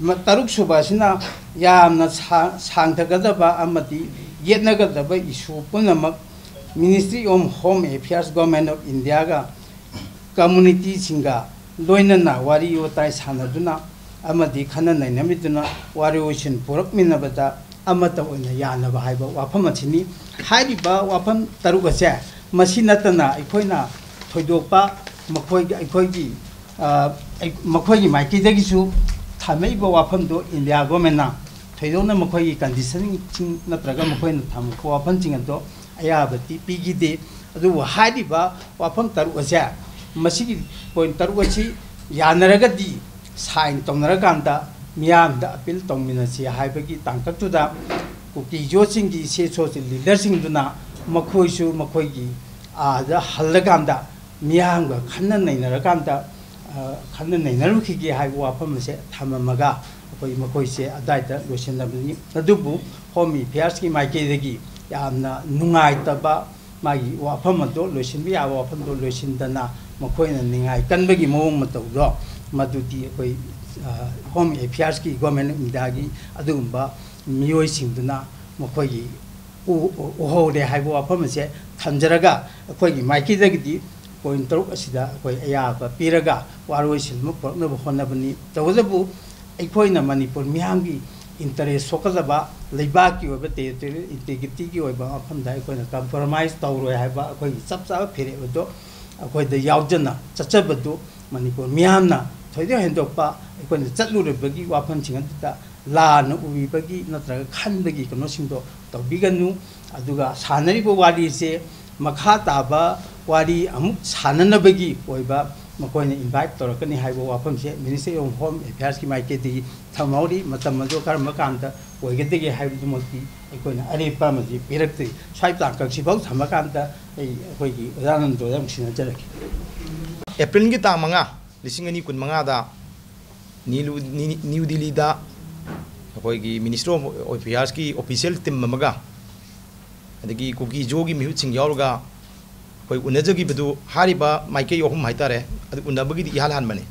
ꯃ-, ꯇꯔꯨꯛꯁꯨꯕ ꯑꯁꯤꯅ ꯌꯥꯝꯅ ꯁꯥ-, ꯁꯥꯡꯊꯒꯗꯕ ꯑꯃꯗꯤ ꯌꯦꯠꯅꯒꯗꯕ ꯏꯁꯨ ꯄꯨꯝꯅꯃꯛ Ministry of Home Affairs, Government of Indiaꯒ communityꯁꯤꯡꯒ ꯂꯣꯏꯅꯅ ꯋꯥꯔꯤ ꯋꯥꯇꯥꯏ ꯁꯥꯟꯅꯗꯨꯅ ꯑꯃꯗꯤ ꯈꯟꯅ ꯅꯩꯅꯃꯤꯗꯨꯅ ꯋꯥꯔꯣꯏꯁꯤꯟ ꯄꯨꯔꯛꯃꯤꯟꯅꯕꯗ ꯑꯃꯠꯇ ꯑꯣꯏꯅ ꯌꯥꯅꯕ ꯍꯥꯏꯕ ꯋꯥꯐꯝ ꯑꯁꯤꯅꯤ꯫ ꯍꯥꯏꯔꯤꯕ ꯋꯥꯐꯝ ꯇꯔꯨꯛ ꯑꯁꯦ ꯃꯁꯤ ꯅꯠꯇꯅ ꯑꯩꯈꯣꯏꯅ ꯊꯣꯏꯗꯣꯛꯄ ꯃꯈꯣꯏꯒꯤ, ꯑꯩꯈꯣꯏꯒꯤ, ꯑ, ꯑꯩ-, ꯃꯈꯣꯏꯒꯤ ꯃꯥꯏꯀꯩꯗꯒꯤꯁꯨ ꯊꯝꯃꯛꯏꯕ ꯋꯥꯐꯝꯗꯣ ꯏꯟꯗꯤꯌꯥ ꯒꯣꯔꯃꯦꯟꯅ ꯊꯣꯏꯗꯣꯛꯅ ꯃꯈꯣꯏꯒꯤ ꯀꯟꯗꯤꯁꯟꯁꯤꯡ ꯅꯠꯇ꯭ꯔꯒ ꯃꯈꯣꯏꯅ ꯊꯝꯃꯛꯄ ꯋꯥꯐꯝꯁꯤꯡ ꯑꯗꯣ ꯑꯌꯥꯕꯗꯤ ꯄꯤꯈꯤꯗꯦ꯫ ꯑꯗꯨꯕꯨ ꯍꯥꯏꯔꯤꯕ ꯋꯥꯐꯝ ꯇꯔꯨꯛ ꯑꯁꯦ, ꯃꯁꯤꯒꯤ ꯄꯣꯏꯟ ꯇꯔꯨꯛ ꯑꯁꯤ ꯌꯥꯅꯔꯒꯗꯤ ꯁꯥꯏꯟ ꯇꯧꯅꯔꯀꯥꯟꯗ ꯃꯤꯌꯥꯝꯗ ꯑꯄꯤꯜ ꯇꯧꯃꯤꯟꯅꯁꯤ ꯍꯥꯏꯕꯒꯤ ꯇꯥꯡꯀꯛꯇꯨꯗ ꯀꯨꯀꯤ ꯖꯣꯠꯁꯤꯡꯒꯤ ꯁꯤ ꯁꯣꯁꯦꯜ ꯂꯤꯗꯔꯁꯤꯡꯗꯨꯅ ꯃꯈꯣꯏꯁꯨ ꯃꯈꯣꯏꯒꯤ ꯑꯥꯗ ꯍꯜꯂꯀꯥꯟꯗ ꯃꯤꯌꯥꯝꯒ ꯈꯟꯅ ꯅꯩꯅꯔꯀꯥꯟꯗ, ꯑ, ꯈꯟꯅ ꯅꯩꯅꯔꯨꯈꯤꯒꯦ ꯍꯥꯏꯕ ꯋꯥꯐꯝ ꯑꯁꯦ ꯊꯝꯃꯝꯃꯒ ꯑꯩꯈꯣꯏ ꯃꯈꯣꯏꯁꯦ ꯑꯗꯥꯏꯗ ꯂꯣꯏꯁꯤꯟꯅꯕꯅꯤ꯫ ꯑꯗꯨꯕꯨ ꯍꯣꯝ ꯑꯦꯐꯤꯌꯔꯁꯀꯤ ꯃꯥꯏꯀꯩꯗꯒꯤ ꯌꯥꯝꯅ ꯅꯨꯡꯉꯥꯏꯇꯕ, ꯃꯥꯒꯤ ꯋꯥꯐꯝ ꯑꯗꯣ ꯂꯣꯏꯁꯤꯟꯕ ꯌꯥꯕ ꯋꯥꯐꯝꯗꯣ ꯂꯣꯏꯁꯤꯟꯗꯅ ꯃꯈꯣꯏꯅ ꯅꯤꯡꯉꯥꯏ ꯀꯟꯕꯒꯤ ꯃꯑꯣꯡ ꯃꯇꯧꯗꯣ, ꯃꯗꯨꯗꯤ ꯑꯩꯈꯣꯏ, ꯑ, ꯍꯣꯝ ꯑꯦꯐꯤꯌꯔꯁꯀꯤ ꯒꯣꯔꯃꯦꯟ ꯑꯣꯐ ꯏꯟꯗꯤꯌꯥꯒꯤ ꯑꯗꯨꯒꯨꯝꯕ ꯃꯤꯑꯣꯏꯁꯤꯡꯗꯨꯅ ꯃꯈꯣꯏꯒꯤ ꯎ-, ꯎ-, ꯎꯍꯧꯔꯦ ꯍꯥꯏꯕ ꯋꯥꯐꯝ ꯑꯁꯦ ꯊꯝꯖꯔꯒ, ꯑꯩꯈꯣꯏꯒꯤ ꯃꯥꯏꯀꯩꯗꯒꯤꯗꯤ ꯄꯣꯏꯟ ꯇꯔꯨꯛ ꯑꯁꯤꯗ ꯑꯩꯈꯣꯏ ꯑꯌꯥꯕ ꯄꯤꯔꯒ ꯋꯥꯔꯣꯏꯁꯤꯟ ꯑꯃ ꯄꯨꯔꯛꯅꯕ ꯍꯣꯠꯅꯕꯅꯤ꯫ ꯇꯧꯕꯇꯕꯨ ꯑꯩꯈꯣꯏꯅ ꯃꯅꯤꯄꯨꯔ ꯃꯤꯌꯥꯝꯒꯤ ꯏꯟꯇꯔꯦꯁ ꯁꯣꯛꯀꯗꯕ, ꯂꯩꯕꯥꯛꯀꯤ ꯑꯣꯏꯕ ꯇꯦꯔꯤꯇꯣꯔꯤꯌꯦꯜ ꯏꯟꯇꯦꯒ꯭ꯔꯤꯇꯤꯒꯤ ꯑꯣꯏꯕ ꯋꯥꯐꯝꯗ ꯑꯩꯈꯣꯏꯅ ꯀꯝꯄ꯭ꯔꯣꯃꯥꯏꯁ ꯇꯧꯔꯣꯏ ꯍꯥꯏꯕ ꯑꯩꯈꯣꯏꯒꯤ ꯆꯞ ꯆꯥꯕ ꯐꯤꯔꯦꯞ ꯑꯗꯨ ꯑꯩꯈꯣꯏꯗ ꯌꯥꯎꯖꯅ ꯆꯠꯆꯕꯗꯨ ꯃꯅꯤꯄꯨꯔ ꯃꯤꯌꯥꯝꯅ ꯊꯣꯏꯗꯣꯛ ꯍꯦꯟꯗꯣꯛꯄ ꯑꯩꯈꯣꯏꯅ ꯆꯠꯂꯨꯔꯤꯕꯒꯤ ꯋꯥꯐꯝꯁꯤꯡ ꯑꯗꯨꯗ ꯂꯥꯟꯅ ꯎꯕꯤꯕꯒꯤ ꯅꯠꯇ꯭ꯔꯒ ꯈꯟꯕꯒꯤ ꯀꯩꯅꯣꯁꯤꯡꯗꯣ ꯇꯧꯕꯤꯒꯅꯨ꯫ ꯑꯗꯨꯒ ꯁꯥꯟꯅꯔꯤꯕ ꯋꯥꯔꯤꯁꯦ ꯃꯈꯥ ꯇꯥꯕ ꯋꯥꯔꯤ ꯑꯃꯨꯛ ꯁꯥꯟꯅꯅꯕꯒꯤ ꯑꯣꯏꯕ ꯃꯈꯣꯏꯅ ꯏꯟꯚꯥꯏꯠ ꯇꯧꯔꯛꯀꯅꯤ ꯍꯥꯏꯕ ꯋꯥꯐꯝꯁꯦ Ministry of Home Affairs ꯀꯤ ꯃꯥꯏꯀꯩꯗꯒꯤ ꯊꯝꯍꯧꯔꯤ꯫ ꯃꯇꯝ ꯑꯗꯨ ꯀꯔꯝꯕ ꯀꯥꯟꯗ ꯑꯣꯏꯒꯗꯒꯦ ꯍꯥꯏꯕꯗꯨꯃꯛꯇꯤ ꯑꯩꯈꯣꯏꯅ ꯑꯔꯦꯞꯄ ꯑꯃꯗꯤ ꯄꯤꯔꯛꯇ꯭ꯔꯤ꯫ ꯁ꯭ꯋꯥꯏ ꯇꯥꯡꯀꯛꯁꯤꯐꯥꯎ ꯊꯝꯃꯀꯥꯟꯗ ꯑꯩ ꯑꯩꯈꯣꯏꯒꯤ ꯑꯣꯖꯥ ꯑꯅꯟꯗꯣꯗ ꯑꯃꯨꯛ ꯁꯤꯟꯅꯖꯔꯛꯀꯦ꯫ ꯑꯦꯄ꯭ꯔꯤꯜꯒꯤ ꯇꯥꯡ ꯃꯉꯥ, ꯂꯤꯁꯤꯡ ꯑꯅꯤ ꯀꯨꯟꯃꯉꯥꯗ ꯅꯤꯂꯨ-, ꯅꯤ-, ꯅ꯭ꯌꯨ ꯗꯤꯜꯂꯤꯗ ꯑꯩꯈꯣꯏꯒꯤ Ministry of Affairs ꯀꯤ official team ꯑꯃꯒ, ꯑꯗꯒꯤ ꯀꯨꯀꯤ ꯖꯣꯒꯤ ꯃꯤꯍꯨꯠꯁꯤꯡ ꯌꯥꯎꯔꯒ ꯑꯩꯈꯣꯏ ꯎꯅꯖꯈꯤꯕꯗꯨ, ꯍꯥꯏꯔꯤꯕ ꯃꯥꯏꯀꯩ ꯑꯍꯨꯝ ꯍꯥꯏꯇꯥꯔꯦ, ꯑꯗꯨ ꯎꯅꯕꯒꯤꯗꯤ ꯏꯍꯥꯟ ꯍꯥꯟꯕꯅꯤ꯫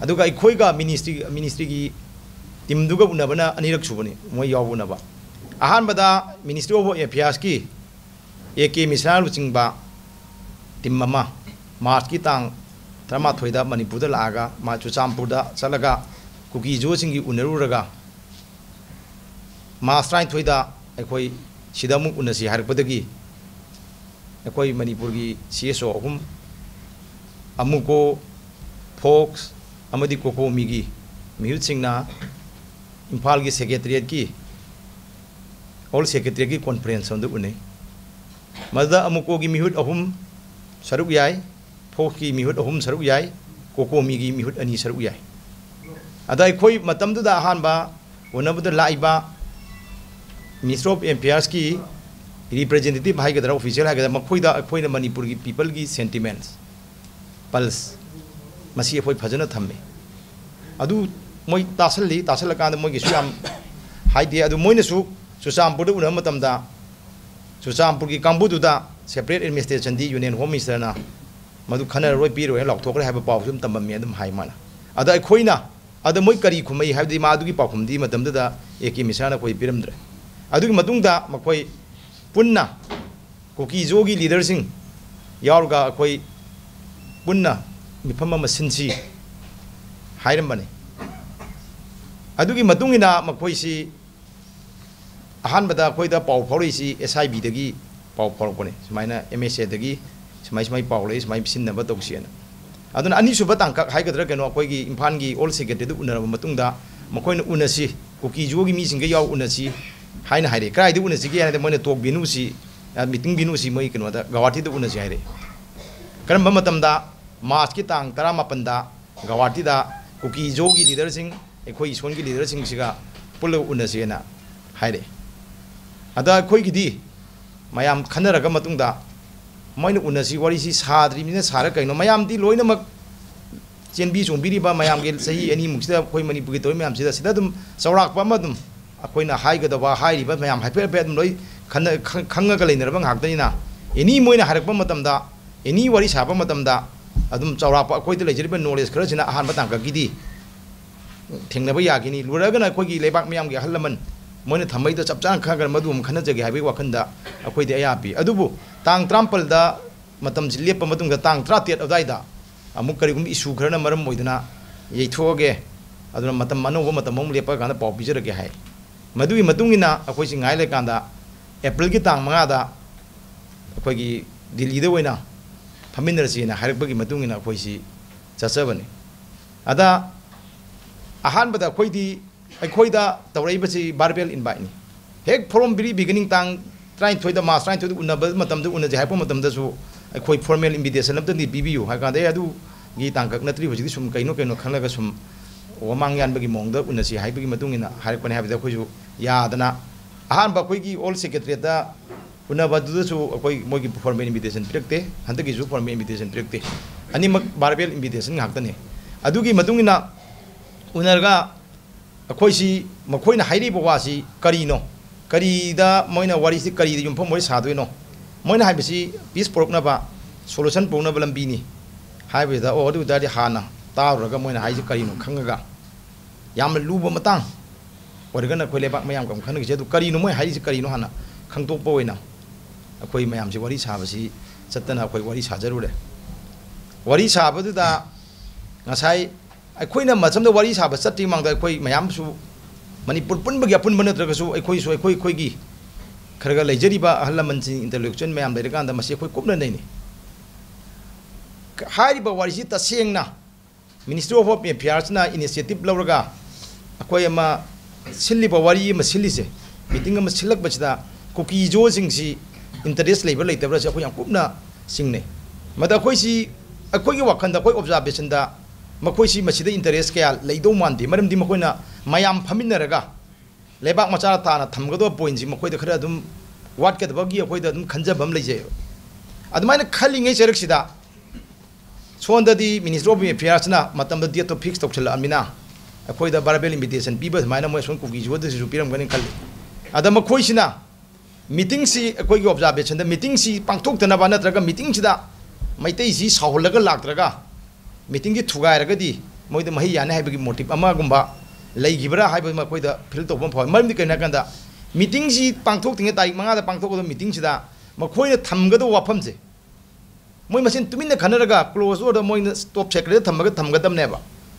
ꯑꯗꯨꯒ ꯑꯩꯈꯣꯏꯒ ministry, ministry ꯒꯤ team ꯗꯨꯒ ꯎꯅꯕꯅ ꯑꯅꯤꯔꯛ ꯁꯨꯕꯅꯤ, ꯃꯣꯏ ꯌꯥꯎꯕ ꯎꯅꯕ꯫ ꯑꯍꯥꯟꯕꯗ Ministry of Affairs ꯀꯤ ꯑꯦ ꯀꯦ ꯃꯤꯁ꯭ꯔꯥ ꯂꯨꯆꯤꯡꯕ team ꯑꯃ March ꯀꯤ ꯇꯥꯡ ꯇꯔꯥꯃꯥꯊꯣꯏꯗ ꯃꯅꯤꯄꯨꯔꯗ ꯂꯥꯛꯑꯒ, ꯃꯥ ꯆꯨꯔꯆꯥꯟꯄꯨꯔꯗ ꯆꯠꯂꯒ ꯀꯨꯀꯤ ꯖꯣꯁꯤꯡꯒꯤ ꯎꯅꯔꯨꯔꯒ, March ꯇꯔꯥꯅꯤꯊꯣꯏꯗ ꯑꯩꯈꯣꯏ ꯁꯤꯗ ꯑꯃꯨꯛ ꯎꯅꯁꯤ ꯍꯥꯏꯔꯛꯄꯗꯒꯤ, ꯑꯩꯈꯣꯏ ꯃꯅꯤꯄꯨꯔꯒꯤ C S O ꯑꯍꯨꯝ, ꯑꯃꯨꯀꯣ, ꯐꯣꯛꯁ ꯑꯃꯗꯤ ꯀꯣꯀꯣꯃꯤꯒꯤ ꯃꯤꯍꯨꯠꯁꯤꯡꯅ ꯏꯝꯐꯥꯜꯒꯤ Secretariat ꯀꯤ, All Secretariat ꯀꯤ conference ꯔꯨꯝꯗ ꯎꯅꯩ꯫ ꯃꯗꯨꯗ ꯑꯃꯨꯀꯣꯒꯤ ꯃꯤꯍꯨꯠ ꯑꯍꯨꯝ ꯁꯔꯨꯛ ꯌꯥꯏ, ꯐꯣꯛꯁꯀꯤ ꯃꯤꯍꯨꯠ ꯑꯍꯨꯝ ꯁꯔꯨꯛ ꯌꯥꯏ, ꯀꯣꯀꯣꯃꯤꯒꯤ ꯃꯤꯍꯨꯠ ꯑꯅꯤ ꯁꯔꯨꯛ ꯌꯥꯏ꯫ ꯑꯗ ꯑꯩꯈꯣꯏ ꯃꯇꯝꯗꯨꯗ ꯑꯍꯥꯟꯕ ꯎꯅꯕꯗ ꯂꯥꯛꯏꯕ Ministry of Affairs ꯀꯤ representative ꯍꯥꯏꯒꯗ꯭ꯔꯥ, official ꯍꯥꯏꯒꯗ꯭ꯔꯥ, ꯃꯈꯣꯏꯗ ꯑꯩꯈꯣꯏꯅ ꯃꯅꯤꯄꯨꯔꯒꯤ people ꯒꯤ sentiments, pulse, ꯃꯁꯤ ꯑꯩꯈꯣꯏ ꯐꯖꯅ ꯊꯝꯃꯤ꯫ ꯑꯗꯨ ꯃꯣꯏ ꯇꯥꯁꯜꯂꯤ, ꯇꯥꯁꯜꯂꯀꯥꯟꯗ ꯃꯣꯏꯒꯤꯁꯨ ꯌꯥꯝ ꯍꯥꯏꯗꯦ꯫ ꯑꯗꯨ ꯃꯣꯏꯅꯁꯨ ꯆꯨꯔꯆꯥꯟꯄꯨꯔꯗ ꯎꯅꯕ ꯃꯇꯝꯗ ꯆꯨꯔꯆꯥꯟꯄꯨꯔꯒꯤ ꯀꯥꯡꯕꯨꯗꯨꯗ separate administration ꯗꯤ Union Home Minister ꯅ ꯃꯗꯨ ꯈꯟꯅꯔꯔꯣꯏ, ꯄꯤꯔꯣꯏꯅ ꯂꯥꯎꯊꯣꯛꯈ꯭ꯔꯦ ꯍꯥꯏꯕ ꯄꯥꯎꯁꯨ ꯑꯗꯨꯝ ꯇꯝꯂꯝꯃꯤ ꯑꯗꯨꯝ ꯍꯥꯏ ꯃꯥꯅ꯫ ꯑꯗ ꯑꯩꯈꯣꯏꯅ, ꯑꯗ ꯃꯣꯏ ꯀꯔꯤ ꯈꯨꯝꯃꯛꯏ ꯍꯥꯏꯕꯗꯤ, ꯃꯥ ꯑꯗꯨꯒꯤ ꯄꯥꯎꯈꯨꯝꯗꯤ ꯃꯇꯝꯗꯨꯗ ꯑꯦ ꯀꯦ ꯃꯤꯁ꯭ꯔꯥꯅ ꯑꯩꯈꯣꯏ ꯄꯤꯔꯝꯗ꯭ꯔꯦ꯫ ꯑꯗꯨꯒꯤ ꯃꯇꯨꯡꯗ ꯃꯈꯣꯏ ꯄꯨꯟꯅ ꯀꯨꯀꯤ ꯖꯣꯒꯤ leader ꯁꯤꯡ ꯌꯥꯎꯔꯒ ꯑꯩꯈꯣꯏ ꯄꯨꯟꯅ ꯃꯤꯐꯝ ꯑꯃ ꯁꯤꯟꯁꯤ ꯍꯥꯏꯔꯝꯕꯅꯤ꯫ ꯑꯗꯨꯒꯤ ꯃꯇꯨꯡ ꯏꯟꯅ ꯃꯈꯣꯏꯁꯤ ꯑꯍꯥꯟꯕꯗ ꯑꯩꯈꯣꯏꯗ ꯄꯥꯎ ꯐꯥꯎꯔꯛꯏꯁꯤ S I B ꯗꯒꯤ ꯄꯥꯎ ꯐꯥꯎꯔꯛꯄꯅꯤ, ꯁꯨꯃꯥꯏꯅ M S A ꯗꯒꯤ ꯁꯨꯃꯥꯏ ꯁꯨꯃꯥꯏ ꯄꯥꯎ ꯂꯩ, ꯁꯨꯃꯥꯏ ꯁꯤꯟꯅꯕ ꯇꯧꯁꯤꯅ꯫ ꯑꯗꯨꯅ ꯑꯅꯤꯁꯨꯕ ꯇꯥꯡꯀꯛ ꯍꯥꯏꯒꯗ꯭ꯔꯥ ꯀꯩꯅꯣ, ꯑꯩꯈꯣꯏꯒꯤ ꯏꯝꯐꯥꯜꯒꯤ All Secretary ꯗꯨ ꯎꯅꯔꯕ ꯃꯇꯨꯡꯗ ꯃꯈꯣꯏꯅ ꯎꯅꯁꯤ, ꯀꯨꯀꯤ ꯖꯣꯒꯤ ꯃꯤꯁꯤꯡꯒ ꯌꯥꯎ ꯎꯅꯁꯤ ꯍꯥꯏꯅ ꯍꯥꯏꯔꯛꯑꯦ꯫ ꯀꯗꯥꯏꯗ ꯎꯅꯁꯤꯒꯦ ꯍꯥꯏꯔꯗꯤ ꯃꯣꯏꯅ talk venue ꯁꯤ, ꯑ, meeting venue ꯁꯤ ꯃꯣꯏ ꯀꯩꯅꯣꯗ ꯒꯧꯍꯥꯇꯤꯗ ꯎꯅꯁꯤ ꯍꯥꯏꯔꯛꯑꯦ꯫ ꯀꯔꯝꯕ ꯃꯇꯝꯗ? ꯃꯥꯔꯆꯀꯤ ꯇꯥꯡ ꯇꯔꯥꯃꯥꯄꯟꯗ ꯒꯧꯍꯥꯇꯤꯗ ꯀꯨꯀꯤ ꯖꯣꯒꯤ ꯂꯤꯗꯔꯁꯤꯡ, ꯑꯩꯈꯣꯏ ꯏꯁꯣꯟꯒꯤ ꯂꯤꯗꯔꯁꯤꯡꯁꯤꯒ ꯄꯨꯜꯂꯒ ꯎꯅꯁꯦꯅ ꯍꯥꯏꯔꯛꯑꯦ꯫ ꯑꯗ ꯑꯩꯈꯣꯏꯒꯤꯗꯤ ꯃꯌꯥꯝ ꯈꯟꯅꯔꯒ ꯃꯇꯨꯡꯗ ꯃꯣꯏꯅ ꯎꯅꯁꯤ, ꯋꯥꯔꯤꯁꯤ ꯁꯥꯗ꯭ꯔꯤꯕꯅꯤꯅ ꯁꯥꯔ ꯀꯩꯅꯣ? ꯃꯌꯥꯝꯗꯤ ꯂꯣꯏꯅꯃꯛ ꯆꯦꯟꯕꯤ ꯆꯣꯡꯕꯤꯔꯤꯕ ꯃꯌꯥꯝꯒꯤ ꯆꯍꯤ ꯑꯅꯤꯃꯨꯛꯁꯤꯗ ꯑꯩꯈꯣꯏ ꯃꯅꯤꯄꯨꯔꯒꯤ ꯇꯧꯔꯤ ꯃꯌꯥꯝꯁꯤꯗ, ꯁꯤꯗ ꯑꯗꯨꯝ ꯆꯥꯎꯔꯥꯛꯄ ꯑꯃ ꯑꯗꯨꯝ ꯑꯩꯈꯣꯏꯅ ꯍꯥꯏꯒꯗꯕ, ꯍꯥꯏꯔꯤꯕ ꯃꯌꯥꯝ ꯍꯥꯏꯐꯦꯠ ꯍꯥꯏꯐꯦꯠ ꯑꯗꯨꯝ ꯂꯣꯏ ꯈꯟꯅ-, ꯈꯪ-, ꯈꯪꯉꯒ ꯂꯩꯅꯔꯕ ꯉꯥꯛꯇꯅꯤꯅ, ꯑꯦꯅꯤ ꯃꯣꯏꯅ ꯍꯥꯏꯔꯛꯄ ꯃꯇꯝꯗ, ꯑꯦꯅꯤ ꯋꯥꯔꯤ ꯁꯥꯕ ꯃꯇꯝꯗ ꯑꯗꯨꯝ ꯆꯥꯎꯔꯥꯛꯄ ꯑꯩꯈꯣꯏꯗ ꯂꯩꯖꯔꯤꯕ ꯅꯣꯂꯦꯖ ꯈꯔꯁꯤꯅ ꯑꯍꯥꯟꯕ ꯇꯥꯡꯀꯛꯀꯤꯗꯤ ꯊꯦꯡꯅꯕ ꯌꯥꯈꯤꯅꯤ꯫ ꯂꯣꯏꯔꯒꯅ ꯑꯩꯈꯣꯏꯒꯤ ꯂꯩꯕꯥꯛ ꯃꯤꯌꯥꯝꯒꯤ ꯑꯍꯜ ꯂꯃꯟ ꯃꯣꯏꯅ ꯊꯝꯕꯩꯗꯣ ꯆꯞ ꯆꯥꯅ ꯈꯪꯉꯒ ꯃꯗꯨ ꯑꯃꯨꯛ ꯈꯟꯅꯖꯒꯦ ꯍꯥꯏꯕꯒꯤ ꯋꯥꯈꯜꯗ ꯑꯩꯈꯣꯏꯗꯤ ꯑꯌꯥ ꯄꯤ꯫ ꯑꯗꯨꯕꯨ ꯇꯥꯡ ꯇꯔꯥꯃꯥꯄꯜꯗ ꯃꯇꯝꯁꯤ ꯂꯦꯞꯄ ꯃꯇꯨꯡꯗ, ꯇꯥꯡ ꯇꯔꯥꯇꯔꯦꯠ ꯑꯗꯨꯋꯥꯏꯗ ꯑꯃꯨꯛ ꯀꯔꯤꯒꯨꯝꯕ ꯏꯁꯨ ꯈꯔꯅ ꯃꯔꯝ ꯑꯣꯏꯗꯨꯅ ꯌꯩꯊꯣꯛꯑꯒꯦ, ꯑꯗꯨꯅ ꯃꯇꯝ ꯑꯅꯧꯕ ꯃꯇꯝ ꯑꯃꯨꯛ ꯂꯦꯞꯄ ꯀꯥꯟꯗ ꯄꯥꯎ ꯄꯤꯖꯔꯛꯀꯦ ꯍꯥꯏ꯫ ꯃꯗꯨꯒꯤ ꯃꯇꯨꯡ ꯏꯟꯅ ꯑꯩꯈꯣꯏꯁꯤ ꯉꯥꯏ ꯂꯩꯀꯥꯟꯗ ꯑꯦꯄ꯭ꯔꯤꯜꯒꯤ ꯇꯥꯡ ꯃꯉꯥꯗ ꯑꯩꯈꯣꯏꯒꯤ ꯗꯤꯜꯂꯤꯗ ꯑꯣꯏꯅ ꯐꯝꯃꯤꯟꯅꯔꯁꯤꯅ ꯍꯥꯏꯔꯛꯄꯒꯤ ꯃꯇꯨꯡ ꯏꯟꯅ ꯑꯩꯈꯣꯏꯁꯤ ꯆꯠꯆꯕꯅꯤ꯫ ꯑꯗ ꯑꯍꯥꯟꯕꯗ ꯑꯩꯈꯣꯏꯗꯤ, ꯑꯩꯈꯣꯏꯗ ꯇꯧꯔꯛꯏꯕꯁꯤ verbal inviteꯅꯤ꯫ ꯍꯦꯛ from very beginning, ꯇꯥꯡ ꯇꯔꯥꯅꯤꯊꯣꯏꯗ, ꯃꯥꯔꯆ ꯇꯔꯥꯅꯤꯊꯣꯏꯗ ꯎꯅꯕ ꯃꯇꯝꯗ ꯎꯅꯁꯦ ꯍꯥꯏꯔꯛꯄ ꯃꯇꯝꯗꯁꯨ ꯑꯩꯈꯣꯏ formal invitation ꯑꯝꯇꯗꯤ ꯄꯤꯕꯤꯌꯨ ꯍꯥꯏ ꯀꯥꯟꯗ, "ꯑꯦ, ꯑꯗꯨꯒꯤ ꯇꯥꯡꯀꯛ ꯅꯠꯇ꯭ꯔꯤ, ꯍꯧꯖꯤꯛꯇꯤ ꯁꯨꯝ ꯀꯩꯅꯣ ꯀꯩꯅꯣ ꯈꯜꯂꯒ ꯁꯨꯝ ꯋꯥꯃꯥꯡ ꯌꯥꯟꯕꯒꯤ ꯃꯑꯣꯡꯗ ꯎꯅꯁꯤ" ꯍꯥꯏꯕꯒꯤ ꯃꯇꯨꯡ ꯏꯟꯅ ꯍꯥꯏꯔꯛꯄꯅꯤ ꯍꯥꯏꯕꯗ, ꯑꯩꯈꯣꯏꯁꯨ ꯌꯥꯗꯅ ꯑꯍꯥꯟꯕ ꯑꯩꯈꯣꯏꯒꯤ ꯑꯣꯜ ꯁꯦꯀ꯭ꯔꯦꯇꯔꯤꯌꯦꯠꯇ ꯎꯅꯕꯗꯨꯗꯁꯨ ꯑꯩꯈꯣꯏ ꯃꯣꯏꯒꯤ formal invitation ꯄꯤꯔꯛꯇꯦ, ꯍꯟꯗꯛꯀꯤꯁꯨ formal invitation ꯄꯤꯔꯛꯇꯦ꯫ ꯑꯅꯤꯃꯛ verbal invitation ꯉꯥꯛꯇꯅꯦ꯫ ꯑꯗꯨꯒꯤ ꯃꯇꯨꯡ ꯏꯟꯅ ꯎꯅꯔꯒ ꯑꯩꯈꯣꯏꯁꯤ, ꯃꯈꯣꯏꯅ ꯍꯥꯏꯔꯤꯕ ꯋꯥꯁꯤ ꯀꯔꯤꯅꯣ, ꯀꯔꯤꯗ ꯃꯣꯏꯅ ꯋꯥꯔꯤꯁꯤ ꯀꯔꯤꯗ ꯌꯨꯝꯐꯝ ꯑꯣꯏ ꯁꯥꯗꯣꯏꯅꯣ? ꯃꯣꯏꯅ ꯍꯥꯏꯕꯁꯤ peace ꯄꯨꯔꯛꯅꯕ, solution ꯄꯨꯔꯛꯅꯕ ꯂꯝꯕꯤꯅꯤ ꯍꯥꯏꯕꯁꯤꯗ, ꯑꯣ, ꯑꯗꯨ ꯑꯣꯏ ꯇꯥꯔꯗꯤ ꯍꯥꯟꯅ ꯇꯥꯔꯨꯔꯒ ꯃꯣꯏꯅ ꯍꯥꯏꯁꯤ ꯀꯔꯤꯅꯣ ꯈꯪꯉꯒ, ꯌꯥꯝꯅ ꯂꯨꯕ ꯃꯇꯥꯡ ꯑꯣꯏꯔꯒꯅ ꯑꯩꯈꯣꯏ ꯂꯩꯕꯥꯛ ꯃꯌꯥꯝꯒ ꯑꯃꯨꯛ ꯈꯟꯅꯈꯤꯁꯦ꯫ ꯑꯗꯨ ꯀꯔꯤꯅꯣ ꯃꯣꯏ ꯍꯥꯏꯔꯤꯁꯤ ꯀꯔꯤꯅꯣ ꯍꯥꯟꯅ ꯈꯪꯗꯣꯛꯄ ꯑꯣꯏꯅ ꯑꯩꯈꯣꯏ ꯃꯌꯥꯝꯁꯤ ꯋꯥꯔꯤ ꯁꯥꯕꯁꯤ ꯆꯠꯇꯅ ꯑꯩꯈꯣꯏ ꯋꯥꯔꯤ ꯁꯥꯖꯔꯨꯔꯦ꯫ ꯋꯥꯔꯤ ꯁꯥꯕꯗꯨꯗ ꯉꯁꯥꯏ ꯑꯩꯈꯣꯏꯅ ꯃꯆꯝꯗ ꯋꯥꯔꯤ ꯁꯥꯕ ꯆꯠꯇ꯭ꯔꯤ ꯃꯃꯥꯡꯗ ꯑꯩꯈꯣꯏ ꯃꯌꯥꯝꯁꯨ, ꯃꯅꯤꯄꯨꯔ ꯄꯨꯟꯕꯒꯤ ꯑꯄꯨꯟꯕ ꯅꯠꯇ꯭ꯔꯒꯁꯨ, ꯑꯩꯈꯣꯏꯁꯨ ꯑꯩꯈꯣꯏ ꯑꯩꯈꯣꯏꯒꯤ ꯈꯔ ꯈꯔ ꯂꯩꯖꯔꯤꯕ ꯑꯍꯜ ꯂꯃꯟꯁꯤꯡ, intellectual ꯃꯌꯥꯝ ꯂꯩꯔꯀꯥꯟꯗ ꯃꯁꯤ ꯑꯩꯈꯣꯏ ꯀꯨꯞꯅ ꯅꯩꯅꯩ꯫ ꯍꯥꯏꯔꯤꯕ ꯋꯥꯔꯤꯁꯤ ꯇꯁꯦꯡꯅ Ministry of Home Affairsꯅ initiative ꯂꯧꯔꯒ ꯑꯩꯈꯣꯏ ꯑꯃ ꯁꯤꯜꯂꯤꯕ, ꯋꯥꯔꯤ ꯑꯃ ꯁꯤꯜꯂꯤꯁꯦ, meeting ꯑꯃ ꯁꯤꯜꯂꯛꯄꯁꯤꯗ ꯀꯨꯀꯤ ꯖꯣꯁꯤꯡꯁꯤ interest ꯂꯩꯕ꯭ꯔꯥ ꯂꯩꯇꯕ꯭ꯔꯥꯁꯦ ꯑꯩꯈꯣꯏ ꯌꯥꯝ ꯀꯨꯞꯅ ꯆꯤꯡꯅꯩ꯫ ꯃꯗ ꯑꯩꯈꯣꯏꯁꯤ ꯑꯩꯈꯣꯏꯒꯤ ꯋꯥꯈꯜꯗ, ꯑꯩꯈꯣꯏ ꯑꯣꯕꯖꯥꯔꯕꯦꯁꯟꯗ ꯃꯈꯣꯏꯁꯤ ꯃꯁꯤꯗ ꯏꯟꯇꯔꯦꯁ ꯀꯌꯥ ꯂꯩꯗꯧ ꯃꯥꯟꯗꯦ꯫ ꯃꯔꯝꯗꯤ ꯃꯈꯣꯏꯅ ꯃꯌꯥꯝ ꯐꯝꯃꯤꯟꯅꯔꯒ ꯂꯩꯕꯥꯛ ꯃꯆꯥ ꯇꯥꯅ ꯊꯝꯒꯗꯕ ꯄꯣꯏꯟꯁꯤ ꯃꯈꯣꯏꯗ ꯈꯔ ꯑꯗꯨꯝ ꯋꯥꯠꯀꯗꯕꯒꯤ ꯑꯩꯈꯣꯏꯗ ꯑꯗꯨꯝ ꯈꯟꯖꯕ ꯑꯃ ꯂꯩꯖꯩꯕ꯫ ꯑꯗꯨꯃꯥꯏꯅ ꯈꯜꯂꯤꯉꯩ ꯆꯩꯔꯛꯁꯤꯗ ꯁꯣꯝꯗꯗꯤ Ministry of Affairsꯅ ꯃꯇꯝꯗ ꯗꯦꯠꯇꯣ ꯐꯤꯛꯁ ꯇꯧꯁꯜꯂꯛꯑꯃꯤꯅ ꯑꯩꯈꯣꯏꯗ verbal invitation ꯄꯤꯕ ꯑꯗꯨꯃꯥꯏꯅ ꯃꯣꯏ ꯑꯁꯣꯝ ꯀꯨꯀꯤ ꯖꯨ ꯑꯗꯨꯁꯨ ꯄꯤꯔꯝꯒꯅꯤ ꯈꯜꯂꯤ꯫ ꯑꯗ ꯃꯈꯣꯏꯁꯤꯅ ꯃꯤꯇꯤꯡꯁꯤ, ꯑꯩꯈꯣꯏꯒꯤ ꯑꯣꯕꯖꯥꯔꯕꯦꯁꯟꯗ ꯃꯤꯇꯤꯡꯁꯤ ꯄꯥꯡꯊꯣꯛꯇꯅꯕ ꯅꯠꯇ꯭ꯔꯒ ꯃꯤꯇꯤꯡꯁꯤꯗ ꯃꯩꯇꯩꯁꯤ ꯁꯥꯎꯍꯜꯂꯒ ꯂꯥꯛꯇ꯭ꯔꯒ ꯃꯤꯇꯤꯡꯁꯤ ꯊꯨꯒꯥꯏꯔꯒꯗꯤ ꯃꯣꯏꯗ ꯃꯍꯩ ꯌꯥꯅꯤ ꯍꯥꯏꯕꯒꯤ ꯃꯣꯇꯤꯕ ꯑꯃꯒꯨꯝꯕ ꯂꯩꯈꯤꯕ꯭ꯔꯥ ꯍꯥꯏꯕ ꯑꯃ ꯑꯩꯈꯣꯏꯗ ꯐꯤꯜ ꯇꯧꯕ ꯑꯃ ꯐꯥꯎꯏ꯫ ꯃꯔꯝꯗꯤ ꯀꯩꯅꯣ ꯍꯥꯏꯀꯥꯟꯗ ꯃꯤꯇꯤꯡꯁꯤ ꯄꯥꯡꯊꯣꯛꯇ꯭ꯔꯤꯉꯩ, ꯇꯥꯔꯤꯛ ꯃꯉꯥꯗ ꯄꯥꯡꯊꯣꯛꯀꯗꯕ ꯃꯤꯇꯤꯡꯁꯤꯗ ꯃꯈꯣꯏꯅ ꯊꯝꯒꯗꯕ ꯋꯥꯐꯝꯁꯦ ꯃꯣꯏ ꯃꯁꯦꯟ ꯇꯨꯃꯤꯟꯅ ꯈꯟꯅꯔꯒ ꯀ꯭ꯂꯣꯖ ꯗꯣꯔꯗ ꯃꯣꯏꯅ ꯇꯣꯞ ꯁꯦꯀ꯭ꯔꯦꯠꯇ ꯊꯝꯃꯒ ꯊꯝꯒꯗꯕꯅꯦꯕ꯫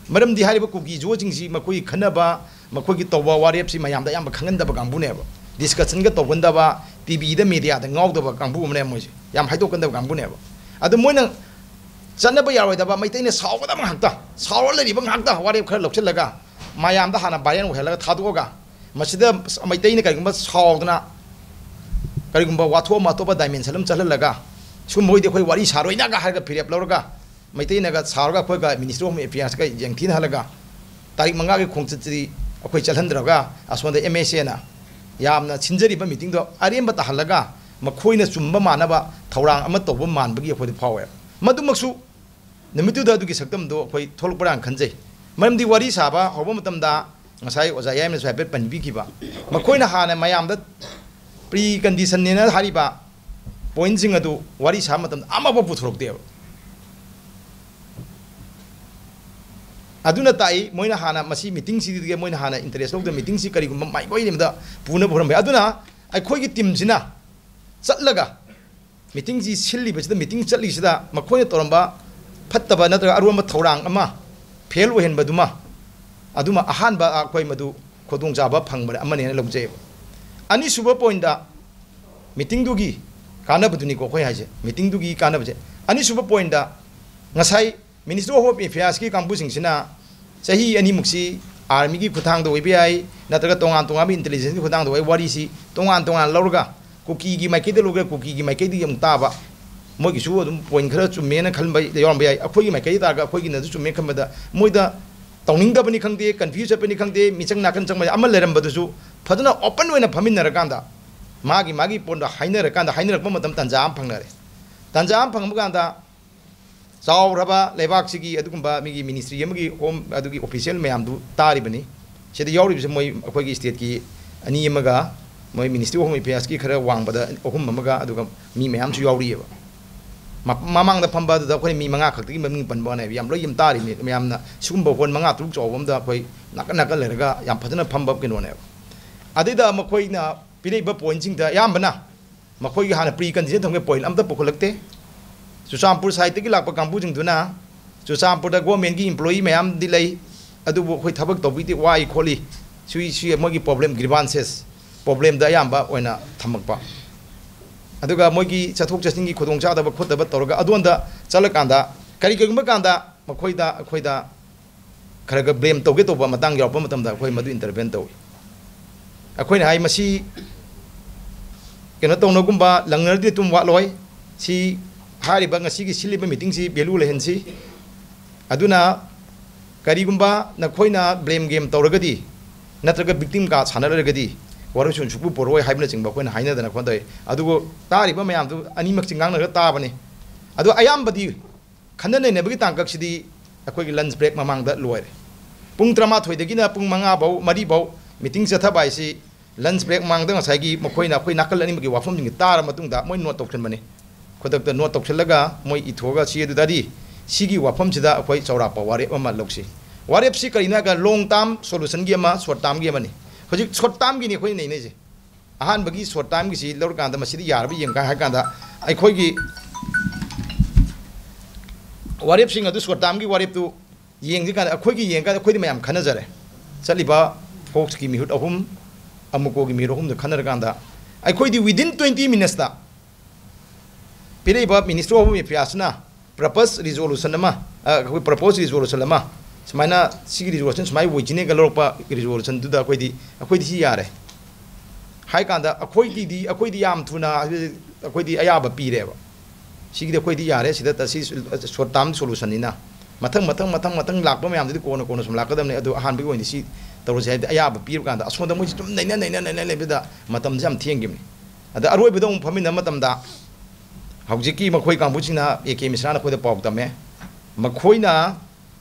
ꯃꯔꯝꯗꯤ ꯍꯥꯏꯔꯤꯕ ꯀꯨꯀꯤ ꯖꯨꯁꯤꯡꯁꯤ ꯃꯈꯣꯏꯒꯤ ꯈꯟꯅꯕ, ꯃꯈꯣꯏꯒꯤ ꯇꯧꯕ ꯋꯥꯔꯦꯞꯁꯤ ꯃꯌꯥꯝꯗ ꯑꯌꯥꯝꯕ ꯈꯪꯍꯟꯗꯕ ꯀꯥꯡꯕꯨꯅꯦꯕ꯫ ꯗꯤꯁꯀꯁꯟꯒ ꯇꯧꯒꯟꯗꯕ, ꯇꯤꯚꯤꯗ, ꯃꯦꯗꯤꯌꯥꯗ ꯉꯥꯎꯗꯕ ꯀꯥꯡꯕꯨ ꯑꯃꯅꯦꯕ ꯃꯣꯏꯁꯦ, ꯌꯥꯝ ꯍꯥꯏꯗꯣꯛꯀꯟꯗꯕ ꯀꯥꯡꯕꯨꯅꯦꯕ꯫ ꯑꯗꯨ ꯃꯣꯏꯅ ꯆꯠꯅꯕ ꯌꯥꯔꯣꯏꯗꯕ, ꯃꯩꯇꯩꯅ ꯁꯥꯎꯒꯗꯕ ꯉꯥꯛꯇ, ꯁꯥꯎꯔ ꯂꯩꯔꯤꯕ ꯉꯥꯛꯇ ꯋꯥꯔꯦꯞ ꯈꯔ ꯂꯧꯁꯤꯜꯂꯒ ꯃꯌꯥꯝꯗ ꯍꯥꯟꯅ ꯚꯥꯏꯔꯦꯜ ꯑꯣꯏꯍꯜꯂꯒ ꯊꯥꯗꯣꯛꯑꯒ ꯃꯁꯤꯗ ꯃꯩꯇꯩꯅ ꯀꯔꯤꯒꯨꯝꯕ ꯁꯥꯎꯗꯅ ꯀꯔꯤꯒꯨꯝꯕ ꯋꯥꯊꯣꯛ ꯑꯃ ꯑꯇꯣꯞꯄ ꯗꯥꯏꯃꯦꯟꯁꯟ ꯑꯃ ꯆꯠꯍꯜꯂꯒ ꯁꯨꯝꯕ ꯍꯣꯏꯗꯤ ꯑꯩꯈꯣꯏ ꯋꯥꯔꯤ ꯁꯥꯔꯣꯏꯅꯒ ꯍꯥꯏꯔꯒ ꯐꯤꯔꯦꯞ ꯂꯧꯔꯒ ꯃꯩꯇꯩꯅꯒ ꯁꯥꯎꯔꯒ ꯑꯩꯈꯣꯏꯒ Ministry of Affairsꯀ ꯌꯦꯡꯊꯤꯅꯍꯜꯂꯒ ꯇꯥꯔꯤꯛ ꯃꯉꯥꯒꯤ ꯈꯣꯡꯆꯠꯁꯤꯗꯤ ꯑꯩꯈꯣꯏ ꯆꯠꯍꯟꯗ꯭ꯔꯒ ꯑꯁꯣꯝꯗ MSAꯅ ꯌꯥꯝꯅ ꯁꯤꯟꯖꯔꯤꯕ ꯃꯤꯇꯤꯡꯗꯣ ꯑꯔꯦꯝꯕ ꯇꯥꯍꯜꯂꯒ ꯃꯈꯣꯏꯅ ꯆꯨꯝꯕ ꯃꯥꯟꯅꯕ ꯊꯧꯔꯥꯡ ꯑꯃ ꯇꯧꯕ ꯃꯥꯟꯕꯒꯤ ꯑꯩꯈꯣꯏꯗ ꯐꯥꯎꯋꯦ꯫ ꯃꯗꯨꯃꯛꯁꯨ ꯅꯨꯃꯤꯠꯇꯨꯗ ꯑꯗꯨꯒꯤ ꯁꯛꯇꯝꯗꯣ ꯑꯩꯈꯣꯏ ꯊꯣꯛꯂꯛꯄ꯭ꯔꯥꯅ ꯈꯟꯖꯩ꯫ ꯃꯔꯝꯗꯤ ꯋꯥꯔꯤ ꯁꯥꯕ ꯍꯧꯕ ꯃꯇꯝꯗ ꯉꯁꯥꯏ ꯑꯣꯖꯥ ꯌꯥꯏꯃꯅꯁꯨ ꯍꯥꯏꯐꯦꯠ ꯄꯟꯕꯤꯈꯤꯕ, ꯃꯈꯣꯏꯅ ꯍꯥꯟꯅ ꯃꯌꯥꯝꯗ ꯄ꯭ꯔꯤ ꯀꯟꯗꯤꯁꯟꯅꯦꯅ ꯍꯥꯏꯔꯤꯕ ꯄꯣꯏꯟꯁꯤꯡ ꯑꯗꯨ ꯋꯥꯔꯤ ꯁꯥꯕ ꯃꯇꯝꯗ ꯑꯃꯐꯥꯎ ꯄꯨꯊꯣꯔꯛꯇꯦꯕ꯫ ꯑꯗꯨꯅ ꯇꯥꯛꯏ, ꯃꯣꯏꯅ ꯍꯥꯟꯅ ꯃꯁꯤ ꯃꯤꯇꯤꯡꯁꯤꯗꯒꯤ ꯃꯣꯏꯅ ꯍꯥꯟꯅ ꯏꯟꯇꯔꯦꯁ ꯂꯧꯗꯅ ꯃꯤꯇꯤꯡꯁꯤ ꯀꯔꯤꯒꯨꯝꯕ ꯃꯥꯏꯀꯣꯏ ꯑꯃꯗ ꯄꯨꯅꯕ ꯍꯣꯠꯅꯔꯝꯕ ꯌꯥꯏ꯫ ꯑꯗꯨꯅ ꯑꯩꯈꯣꯏꯒꯤ ꯇꯤꯝꯁꯤꯅ ꯆꯠꯂꯒ ꯃꯤꯇꯤꯡꯁꯤ ꯁꯤꯜꯂꯤꯕꯁꯤꯗ, ꯃꯤꯇꯤꯡ ꯆꯠꯂꯤꯁꯤꯗ ꯃꯈꯣꯏꯅ ꯇꯧꯔꯝꯕ ꯐꯠꯇꯕ ꯅꯠꯇ꯭ꯔꯒ ꯑꯔꯣꯟꯕ ꯊꯧꯔꯥꯡ ꯑꯃ ꯐꯦꯜ ꯑꯣꯏꯍꯟꯕꯗꯨꯃ, ꯑꯗꯨꯃ ꯑꯍꯥꯟꯕ ꯑꯩꯈꯣꯏ ꯃꯗꯨ ꯈꯨꯗꯣꯡꯆꯥꯕ ꯐꯪꯕ ꯑꯃꯅꯦꯅ ꯂꯧꯖꯩꯑꯕ꯫ ꯑꯅꯤꯁꯨꯕ ꯄꯣꯏꯟꯗ, ꯃꯤꯇꯤꯡꯗꯨꯒꯤ ꯀꯥꯟꯅꯕꯗꯨꯅꯤꯀꯣ ꯑꯩꯈꯣꯏ ꯍꯥꯏꯁꯦ, ꯃꯤꯇꯤꯡꯗꯨꯒꯤ ꯀꯥꯟꯅꯕꯁꯦ꯫ ꯑꯅꯤꯁꯨꯕ ꯄꯣꯏꯟꯗ, ꯉꯁꯥꯏ Ministry of Affairsꯀꯤ ꯀꯥꯡꯕꯨꯁꯤꯡꯁꯤꯅ ꯆꯍꯤ ꯑꯅꯤꯃꯨꯛꯁꯤ ꯑꯥꯔꯃꯤꯒꯤ ꯈꯨꯠꯊꯥꯡꯗ ꯑꯣꯏꯕ ꯌꯥꯏ, ꯅꯠꯇ꯭ꯔꯒ ꯇꯣꯉꯥꯟ ꯇꯣꯉꯥꯟꯕ ꯏꯟꯇꯦꯂꯤꯖꯦꯟꯁꯀꯤ ꯈꯨꯠꯊꯥꯡꯗ ꯑꯣꯏ, ꯋꯥꯔꯤꯁꯤ ꯇꯣꯉꯥꯟ ꯇꯣꯉꯥꯟ ꯂꯧꯔꯒ ꯀꯨꯀꯤꯒꯤ ꯃꯥꯏꯀꯩꯗ ꯂꯧꯔꯒ ꯀꯨꯀꯤꯒꯤ ꯃꯥꯏꯀꯩꯗꯒꯤ ꯑꯃꯨꯛ ꯇꯥꯕ, ꯃꯣꯏꯒꯤꯁꯨ ꯑꯗꯨꯝ ꯄꯣꯏꯟ ꯈꯔ ꯆꯨꯝꯃꯦꯅ ꯈꯟꯕ ꯌꯥꯎꯔꯝꯕ ꯌꯥꯏ꯫ ꯑꯩꯈꯣꯏꯒꯤ ꯃꯥꯏꯀꯩꯗ ꯇꯥꯔꯒ ꯑꯩꯈꯣꯏꯒꯤꯅꯁꯨ ꯆꯨꯝꯃꯦ ꯈꯟꯕꯗ, ꯃꯣꯏꯗ ꯇꯧꯅꯤꯡꯗꯕꯅꯤ ꯈꯪꯗꯦ, ꯀꯟꯐ꯭ꯌꯨꯁ ꯆꯠꯄꯅꯤ ꯈꯪꯗꯦ, ꯃꯤꯆꯪ ꯅꯥꯀꯟ ꯆꯪꯕ ꯑꯃ ꯂꯩꯔꯝꯕꯗꯨꯁꯨ ꯐꯖꯅ ꯑꯣꯄꯟ ꯑꯣꯏꯅ ꯐꯝꯃꯤꯟꯅꯔꯀꯥꯟꯗ, ꯃꯥꯒꯤ ꯃꯥꯒꯤ ꯄꯣꯏꯟꯗꯣ ꯍꯥꯏꯅꯔꯀꯥꯟꯗ, ꯍꯥꯏꯅꯔꯛꯄ ꯃꯇꯝ ꯇꯥꯟꯖꯥ ꯑꯃ ꯐꯪꯅꯔꯦ꯫ ꯇꯥꯟꯖꯥ ꯑꯃ ꯐꯪꯕ ꯀꯥꯟꯗ, ꯆꯥꯎꯔꯕ ꯂꯩꯕꯥꯛꯁꯤꯒꯤ ꯑꯗꯨꯒꯨꯝꯕ ꯃꯤꯒꯤ ꯃꯤꯅꯤꯁꯇ꯭ꯔꯤ ꯑꯃꯒꯤ ꯍꯣꯝ ꯑꯗꯨꯒꯤ ꯑꯣꯐꯤꯁꯤꯌꯦꯜ ꯃꯌꯥꯝꯗꯨ ꯇꯥꯔꯤꯕꯅꯤ꯫ ꯁꯤꯗ ꯌꯥꯎꯔꯤꯕꯁꯦ ꯃꯣꯏ ꯑꯩꯈꯣꯏꯒꯤ ꯁ꯭ꯇꯦꯠꯀꯤ ꯑꯅꯤ ꯑꯃꯒ, ꯃꯣꯏ ꯃꯤꯅꯤꯁꯇ꯭ꯔꯤ ꯑꯣꯐ ꯍꯣꯝ ꯑꯦꯐꯤꯌꯔꯁꯀꯤ ꯈꯔ ꯋꯥꯡꯕꯗ ꯑꯍꯨꯝ ꯑꯃꯒ, ꯑꯗꯨꯒ ꯃꯤ ꯃꯌꯥꯝꯁꯨ ꯌꯥꯎꯔꯤꯑꯕ꯫ ꯃ-, ꯃꯃꯥꯡꯗ ꯐꯝꯕ ꯑꯗꯨꯗ ꯑꯩꯈꯣꯏ ꯃꯤ ꯃꯉꯥ ꯈꯛꯇꯒꯤ ꯃꯃꯤꯡ ꯄꯟꯕ ꯋꯥꯅꯦꯕ, ꯌꯥꯝ ꯂꯣꯏ ꯌꯥꯝ ꯇꯥꯔꯤꯕꯅꯤ꯫ ꯃꯌꯥꯝꯅ ꯁꯤꯒꯨꯝꯕ ꯍꯣꯜ ꯃꯉꯥ ꯇꯔꯨꯛ ꯆꯥꯎꯕ ꯑꯃꯗ ꯑꯩꯈꯣꯏ ꯅꯥꯀꯟ ꯅꯥꯀꯟ ꯂꯩꯔꯒ ꯌꯥꯝ ꯐꯖꯅ ꯐꯝꯕ ꯀꯩꯅꯣꯅꯦꯕ꯫ ꯑꯗꯨꯗ ꯃꯈꯣꯏꯅ ꯄꯤꯔꯛꯏꯕ ꯄꯣꯏꯟꯁꯤꯡꯗ ꯑꯌꯥꯝꯕꯅ ꯃꯈꯣꯏꯒꯤ ꯍꯥꯟꯅ ꯄ꯭ꯔꯤ ꯀꯟꯗꯤꯁꯟ ꯊꯝꯒꯦ ꯄꯣꯏꯟ ꯑꯝꯇ ꯄꯨꯈꯠꯂꯛꯇꯦ꯫ ꯆꯨꯔꯆꯥꯟꯄꯨꯔ ꯁꯥꯏꯠꯇꯒꯤ ꯂꯥꯛꯄ ꯀꯥꯡꯕꯨꯁꯤꯡꯗꯨꯅ ꯆꯨꯔꯆꯥꯟꯄꯨꯔꯗ ꯒꯣꯔꯃꯦꯟꯒꯤ ꯏꯝꯄ꯭ꯂꯣꯌꯤ ꯃꯌꯥꯝꯗꯤ ꯂꯩ, ꯑꯗꯨꯕꯨ ꯑꯩꯈꯣꯏ ꯊꯕꯛ ꯇꯧꯕꯤꯗꯦ, ꯋꯥꯏ ꯈꯣꯠꯂꯤ, ꯁꯨꯏ ꯁꯨꯏ ꯃꯣꯏꯒꯤ ꯄ꯭ꯔꯣꯕ꯭ꯂꯦꯝ, ꯒ꯭ꯔꯤꯚꯥꯟꯁꯦꯁ ꯄ꯭ꯔꯣꯕ꯭ꯂꯦꯝꯗ ꯑꯌꯥꯝꯕ ꯑꯣꯏꯅ ꯊꯝꯃꯛꯄ꯫ ꯑꯗꯨꯒ ꯃꯣꯏꯒꯤ ꯆꯠꯊꯣꯛ ꯆꯠꯁꯤꯟꯒꯤ ꯈꯨꯗꯣꯡꯆꯥꯗꯕ ꯈꯣꯠꯇꯕ ꯇꯧꯔꯒ ꯑꯗꯣꯝꯗ ꯆꯠꯂꯀꯥꯟꯗ ꯀꯔꯤ ꯀꯔꯤꯒꯨꯝꯕ ꯀꯥꯟꯗ ꯃꯈꯣꯏꯗ, ꯑꯩꯈꯣꯏꯗ ꯈꯔ ꯈꯔ ꯕ꯭ꯂꯦꯝ ꯇꯧꯒꯦ ꯇꯧꯕ ꯃꯇꯥꯡ ꯌꯥꯎꯔꯛꯄ ꯃꯇꯝꯗ ꯑꯩꯈꯣꯏ ꯃꯗꯨ ꯏꯟꯇꯔꯚꯦꯟ ꯇꯧꯏ꯫ ꯑꯩꯈꯣꯏꯅ ꯍꯥꯏ ꯃꯁꯤ ꯀꯩꯅꯣ ꯇꯧꯅꯒꯨꯝꯕ ꯂꯪꯅꯔꯗꯤ ꯑꯗꯨꯝ ꯋꯥꯠꯂꯣꯏ꯫ ꯁꯤ ꯍꯥꯏꯔꯤꯕ ꯉꯁꯤꯒꯤ ꯁꯤꯜꯂꯤꯕ ꯃꯤꯇꯤꯡꯁꯤ ꯚꯦꯂꯨ ꯂꯩꯍꯟꯁꯤ꯫ ꯑꯗꯨꯅ ꯀꯔꯤꯒꯨꯝꯕ ꯅꯈꯣꯏꯅ ꯕ꯭ꯂꯦꯝ ꯒꯦꯝ ꯇꯧꯔꯒꯗꯤ ꯅꯠꯇ꯭ꯔꯒ ꯕꯤꯛꯇꯤꯝ ꯀꯥꯔꯗ ꯁꯥꯟꯅꯔꯒꯗꯤ ꯋꯥꯔꯣꯏꯁꯣꯟ ꯁꯨꯛꯄꯨ ꯄꯨꯔꯛꯑꯣꯏ ꯍꯥꯏꯕꯅꯆꯤꯡꯕ ꯑꯩꯈꯣꯏꯅ ꯍꯥꯏꯅꯗꯅ ꯈꯣꯠꯅ ꯇꯧꯏ꯫ ꯑꯗꯨꯕꯨ ꯇꯥꯔꯤꯕ ꯃꯌꯥꯝꯗꯨ ꯑꯅꯤꯃꯛꯁꯤ ꯉꯥꯡꯅꯔꯒ ꯇꯥꯕꯅꯤ꯫ ꯑꯗꯣ ꯑꯌꯥꯝꯕꯗꯤ ꯈꯟꯅ ꯅꯩꯅꯕꯒꯤ ꯇꯥꯡꯀꯛꯁꯤꯗꯤ ꯑꯩꯈꯣꯏꯒꯤ ꯂꯟꯆ ꯕ꯭ꯔꯦꯛ ꯃꯃꯥꯡꯗ ꯂꯣꯏꯔꯦ꯫ ꯄꯨꯡ ꯇꯔꯥꯃꯥꯊꯣꯏꯗꯒꯤꯅ ꯄꯨꯡ ꯃꯉꯥ ꯐꯥꯎ, ꯃꯔꯤ ꯐꯥꯎ ꯃꯤꯇꯤꯡ ꯆꯠꯊꯕ ꯍꯥꯏꯁꯤ ꯂꯟꯆ ꯕ꯭ꯔꯦꯛ ꯃꯃꯥꯡꯗ ꯉꯁꯥꯏꯒꯤ ꯃꯈꯣꯏꯅ ꯑꯩꯈꯣꯏ ꯅꯥꯀꯜ ꯑꯅꯤꯃꯛꯀꯤ ꯋꯥꯐꯝꯁꯤꯡꯁꯤ ꯇꯥꯔ ꯃꯇꯨꯡꯗ ꯃꯣꯏ ꯅꯣꯠ ꯇꯧꯁꯤꯟꯕꯅꯤ꯫ ꯈꯨꯗꯛꯇ ꯅꯣꯠ ꯇꯧꯁꯤꯜꯂꯒ ꯃꯣꯏ ꯏꯊꯣꯛꯑꯒ ꯁꯤ ꯑꯗꯨꯗꯗꯤ ꯁꯤꯒꯤ ꯋꯥꯐꯝꯁꯤꯗ ꯑꯩꯈꯣꯏ ꯆꯥꯎꯔꯥꯛꯄ ꯋꯥꯔꯦꯞ ꯑꯃ ꯂꯧꯁꯤ꯫ ꯋꯥꯔꯦꯞꯁꯤ ꯀꯔꯤꯅꯣ ꯍꯥꯏꯔꯒ ꯂꯣꯡ ꯇꯥꯔꯝ ꯁꯣꯂꯨꯁꯟꯒꯤ ꯑꯃ, ꯁꯣꯔꯠ ꯇꯥꯔꯝꯒꯤ ꯑꯃꯅꯤ꯫ ꯍꯧꯖꯤꯛ ꯁꯣꯔꯠ ꯇꯥꯔꯝꯒꯤꯅꯤ ꯑꯩꯈꯣꯏꯅ ꯅꯩꯅꯩꯁꯦ꯫ ꯑꯍꯥꯟꯕꯒꯤ ꯁꯣꯔꯠ ꯇꯥꯔꯝꯒꯤꯁꯤ ꯂꯧꯔꯀꯥꯟꯗ ꯃꯁꯤꯗꯤ ꯌꯥꯔꯕ ꯌꯦꯡꯒꯦ ꯍꯥꯏ ꯀꯥꯟꯗ ꯑꯩꯈꯣꯏꯒꯤ ꯋꯥꯔꯦꯞꯁꯤꯡ ꯑꯗꯨ, ꯁꯣꯔꯠ ꯇꯥꯔꯝꯒꯤ ꯋꯥꯔꯦꯞꯇꯨ ꯌꯦꯡꯗ꯭ꯔꯤ ꯀꯥꯟꯗ, ꯑꯩꯈꯣꯏꯒꯤ ꯌꯦꯡꯀꯥꯟꯗ ꯑꯩꯈꯣꯏꯗꯤ ꯃꯌꯥꯝ ꯈꯟꯅꯖꯔꯦ꯫ ꯆꯠꯂꯤꯕ ꯐꯣꯛꯁꯀꯤ ꯃꯤꯍꯨꯠ ꯑꯍꯨꯝ, ꯑꯃꯨꯀꯣꯒꯤ ꯃꯤꯍꯨꯠ ꯑꯍꯨꯝꯗ ꯈꯟꯅꯔꯀꯥꯟꯗ ꯑꯩꯈꯣꯏꯗꯤ within twenty minutesꯇ ꯄꯤꯔꯛꯏꯕ Ministry of Home Affairsꯅ ꯄ꯭ꯔꯄꯣꯁ ꯔꯤꯖꯣꯂꯨꯁꯟ ꯑꯃ, ꯑ, ꯑꯩꯈꯣꯏ ꯄ꯭ꯔꯄꯣꯁ ꯔꯤꯖꯣꯂꯨꯁꯟ ꯑꯃ ꯁꯨꯃꯥꯏꯅ, ꯁꯤꯒꯤ ꯔꯤꯖꯣꯂꯨꯁꯟ ꯁꯨꯃꯥꯏꯅ ꯑꯣꯏꯁꯤꯅꯦꯒ ꯂꯧꯔꯛꯄ ꯔꯤꯖꯣꯂꯨꯁꯟꯗꯨꯗ ꯑꯩꯈꯣꯏꯗꯤ, ꯑꯩꯈꯣꯏꯗꯤ ꯁꯤ ꯌꯥꯔꯦ ꯍꯥꯏ ꯀꯥꯟꯗ ꯑꯩꯈꯣꯏꯒꯤꯗꯤ, ꯑꯩꯈꯣꯏꯗꯤ ꯌꯥꯝ ꯊꯨꯅ ꯑꯩꯈꯣꯏꯗꯤ ꯑꯌꯥꯕ ꯄꯤꯔꯦꯕ꯫ ꯁꯤꯒꯤꯗꯤ ꯑꯩꯈꯣꯏꯗꯤ ꯌꯥꯔꯦ, ꯁꯤꯗ ꯁꯤ short term solution ꯅꯤꯅ꯫ ꯃꯊꯪ, ꯃꯊꯪ, ꯃꯊꯪ, ꯃꯊꯪ ꯂꯥꯛꯄ ꯃꯌꯥꯝꯗꯨꯗꯤ ꯀꯣꯟꯅ, ꯀꯣꯟꯅ ꯁꯨꯝ ꯂꯥꯛꯀꯗꯕꯅꯤ꯫ ꯑꯗꯨ ꯑꯍꯥꯟꯕꯒꯤ ꯑꯣꯏꯅꯗꯤ ꯁꯤ ꯇꯧꯔꯁꯦ ꯍꯥꯏꯕꯗꯤ ꯑꯌꯥꯕ ꯄꯤꯕ ꯀꯥꯟꯗ, ꯑꯁꯣꯝꯗ ꯃꯣꯏꯁꯤ ꯁꯨꯝ ꯅꯩꯅ, ꯅꯩꯅ, ꯅꯩꯅ ꯂꯩꯕꯗ ꯃꯇꯝꯁꯦ ꯌꯥꯝ ꯊꯦꯡꯈꯤꯕꯅꯤ꯫ ꯑꯗ ꯑꯔꯣꯏꯕꯗ ꯑꯃꯨꯛ ꯐꯝꯃꯤꯟꯅꯕ ꯃꯇꯝꯗ, ꯍꯧꯖꯤꯛꯀꯤ ꯃꯈꯣꯏ ꯀꯥꯡꯕꯨꯁꯤꯡꯅ, ꯑꯦ ꯀꯦ ꯃꯤꯁ꯭ꯔꯥꯅ ꯑꯩꯈꯣꯏꯗ ꯄꯥꯎ ꯇꯝꯃꯦ, ꯃꯈꯣꯏꯅ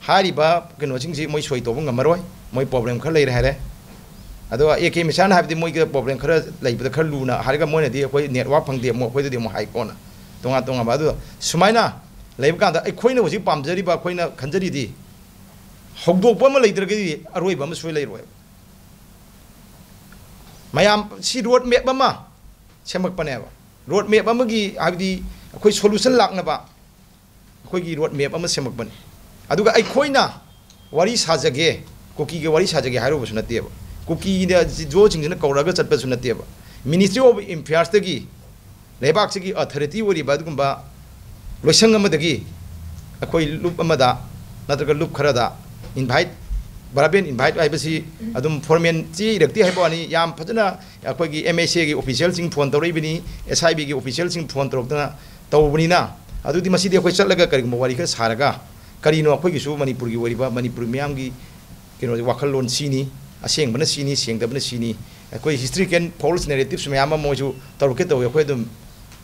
ꯍꯥꯏꯔꯤꯕ ꯀꯩꯅꯣꯁꯤꯡꯁꯤ ꯃꯣꯏ ꯁꯣꯏ ꯇꯧꯕ ꯉꯝꯃꯔꯣꯏ, ꯃꯣꯏ problem ꯈꯔ ꯂꯩꯔꯦ ꯍꯥꯏꯔꯦ꯫ ꯑꯗꯣ ꯑꯦ ꯀꯦ ꯃꯤꯁ꯭ꯔꯥꯅ ꯍꯥꯏꯕꯗꯤ ꯃꯣꯏꯒꯤ problem ꯈꯔ ꯂꯩꯕꯗ ꯈꯔ ꯂꯨꯅ ꯍꯥꯏꯔꯒ, ꯃꯣꯏꯅꯗꯤ ꯑꯩꯈꯣꯏ network ꯐꯪꯗꯦ, ꯑꯃꯨꯛ ꯑꯩꯈꯣꯏꯗꯗꯤ ꯑꯃꯨꯛ ꯍꯥꯏꯀꯣꯅ, ꯇꯣꯉꯥꯟ ꯇꯣꯉꯥꯟꯕ꯫ ꯑꯗꯨ ꯁꯨꯃꯥꯏꯅ ꯂꯩꯕ ꯀꯥꯟꯗ, ꯑꯩꯈꯣꯏꯅ ꯍꯧꯖꯤꯛ ꯄꯥꯝꯖꯔꯤꯕ, ꯑꯩꯈꯣꯏꯅ ꯈꯟꯖꯔꯤꯗꯤ, ꯍꯧꯗꯣꯛꯄ ꯑꯃ ꯂꯩꯇ꯭ꯔꯒꯗꯤ ꯑꯔꯣꯏꯕ ꯑꯃ ꯁꯣꯏ ꯂꯩꯔꯣꯏꯕ꯫ ꯃꯌꯥꯝ ꯁꯤ road map ꯑꯃ ꯁꯦꯝꯃꯛꯄꯅꯦꯕ꯫ Road map ꯑꯃꯒꯤ, ꯍꯥꯏꯕꯗꯤ ꯑꯩꯈꯣꯏ solution ꯂꯥꯛꯅꯕ ꯑꯩꯈꯣꯏꯒꯤ road map ꯑꯃ ꯁꯦꯝꯃꯛꯄꯅꯤ꯫ ꯑꯗꯨꯒ ꯑꯩꯈꯣꯏꯅ ꯋꯥꯔꯤ ꯁꯥꯖꯒꯦ, ꯀꯨꯀꯤꯒ ꯋꯥꯔꯤ ꯁꯥꯖꯒꯦ ꯍꯥꯏꯔꯨꯕꯁꯨ ꯅꯠꯇꯦꯕ꯫ ꯀꯨꯀꯤꯅ ꯖꯤꯑꯣꯁꯤꯡꯁꯤꯅ ꯀꯧꯔꯒ ꯆꯠꯄꯁꯨ ꯅꯠꯇꯦꯕ꯫ Ministry of Affairsꯇꯒꯤ, ꯂꯩꯕꯥꯛꯁꯤꯒꯤ authority ꯑꯣꯏꯔꯤꯕ ꯑꯗꯨꯒꯨꯝꯕ ꯂꯣꯏꯁꯪ ꯑꯃꯗꯒꯤ ꯑꯩꯈꯣꯏ ꯂꯨꯞ ꯑꯃꯗ ꯅꯠꯇ꯭ꯔꯒ ꯂꯨꯞ ꯈꯔꯗ invite, verbal invite ꯍꯥꯏꯕꯁꯤ ꯑꯗꯨꯝ formal ꯆꯦ ꯏꯔꯛꯇꯦ ꯍꯥꯏꯕ ꯋꯥꯅꯤ, ꯌꯥꯝ ꯐꯖꯅ ꯑꯩꯈꯣꯏꯒꯤ MHAꯒꯤ officialꯁꯤꯡ phone ꯇꯧꯔꯛꯏꯕꯅꯤ, SIBꯒꯤ officialꯁꯤꯡ phone ꯇꯧꯔꯛꯇꯅ ꯇꯧꯕꯅꯤꯅ, ꯑꯗꯨꯗꯤ ꯃꯁꯤꯗꯤ ꯑꯩꯈꯣꯏ ꯆꯠꯂꯒ ꯀꯔꯤꯒꯨꯝꯕ ꯋꯥꯔꯤ ꯈꯔ ꯁꯥꯔꯒ, ꯀꯔꯤꯅꯣ ꯑꯩꯈꯣꯏꯒꯤꯁꯨ ꯃꯅꯤꯄꯨꯔꯒꯤ ꯑꯣꯏꯔꯤꯕ, ꯃꯅꯤꯄꯨꯔ ꯃꯤꯌꯥꯝꯒꯤ ꯀꯩꯅꯣꯁꯦ, ꯋꯥꯈꯜꯂꯣꯟ ꯁꯤꯅꯤ, ꯑꯁꯦꯡꯕꯅ ꯁꯤꯅꯤ, ꯁꯦꯡꯗꯕꯅ ꯁꯤꯅꯤ, ꯑꯩꯈꯣꯏ historical false narratives ꯃꯌꯥꯝ ꯑꯃ ꯃꯣꯏꯁꯨ ꯇꯧꯔꯛꯀꯦ ꯇꯧꯋꯤ, ꯑꯩꯈꯣꯏ ꯑꯗꯨꯝ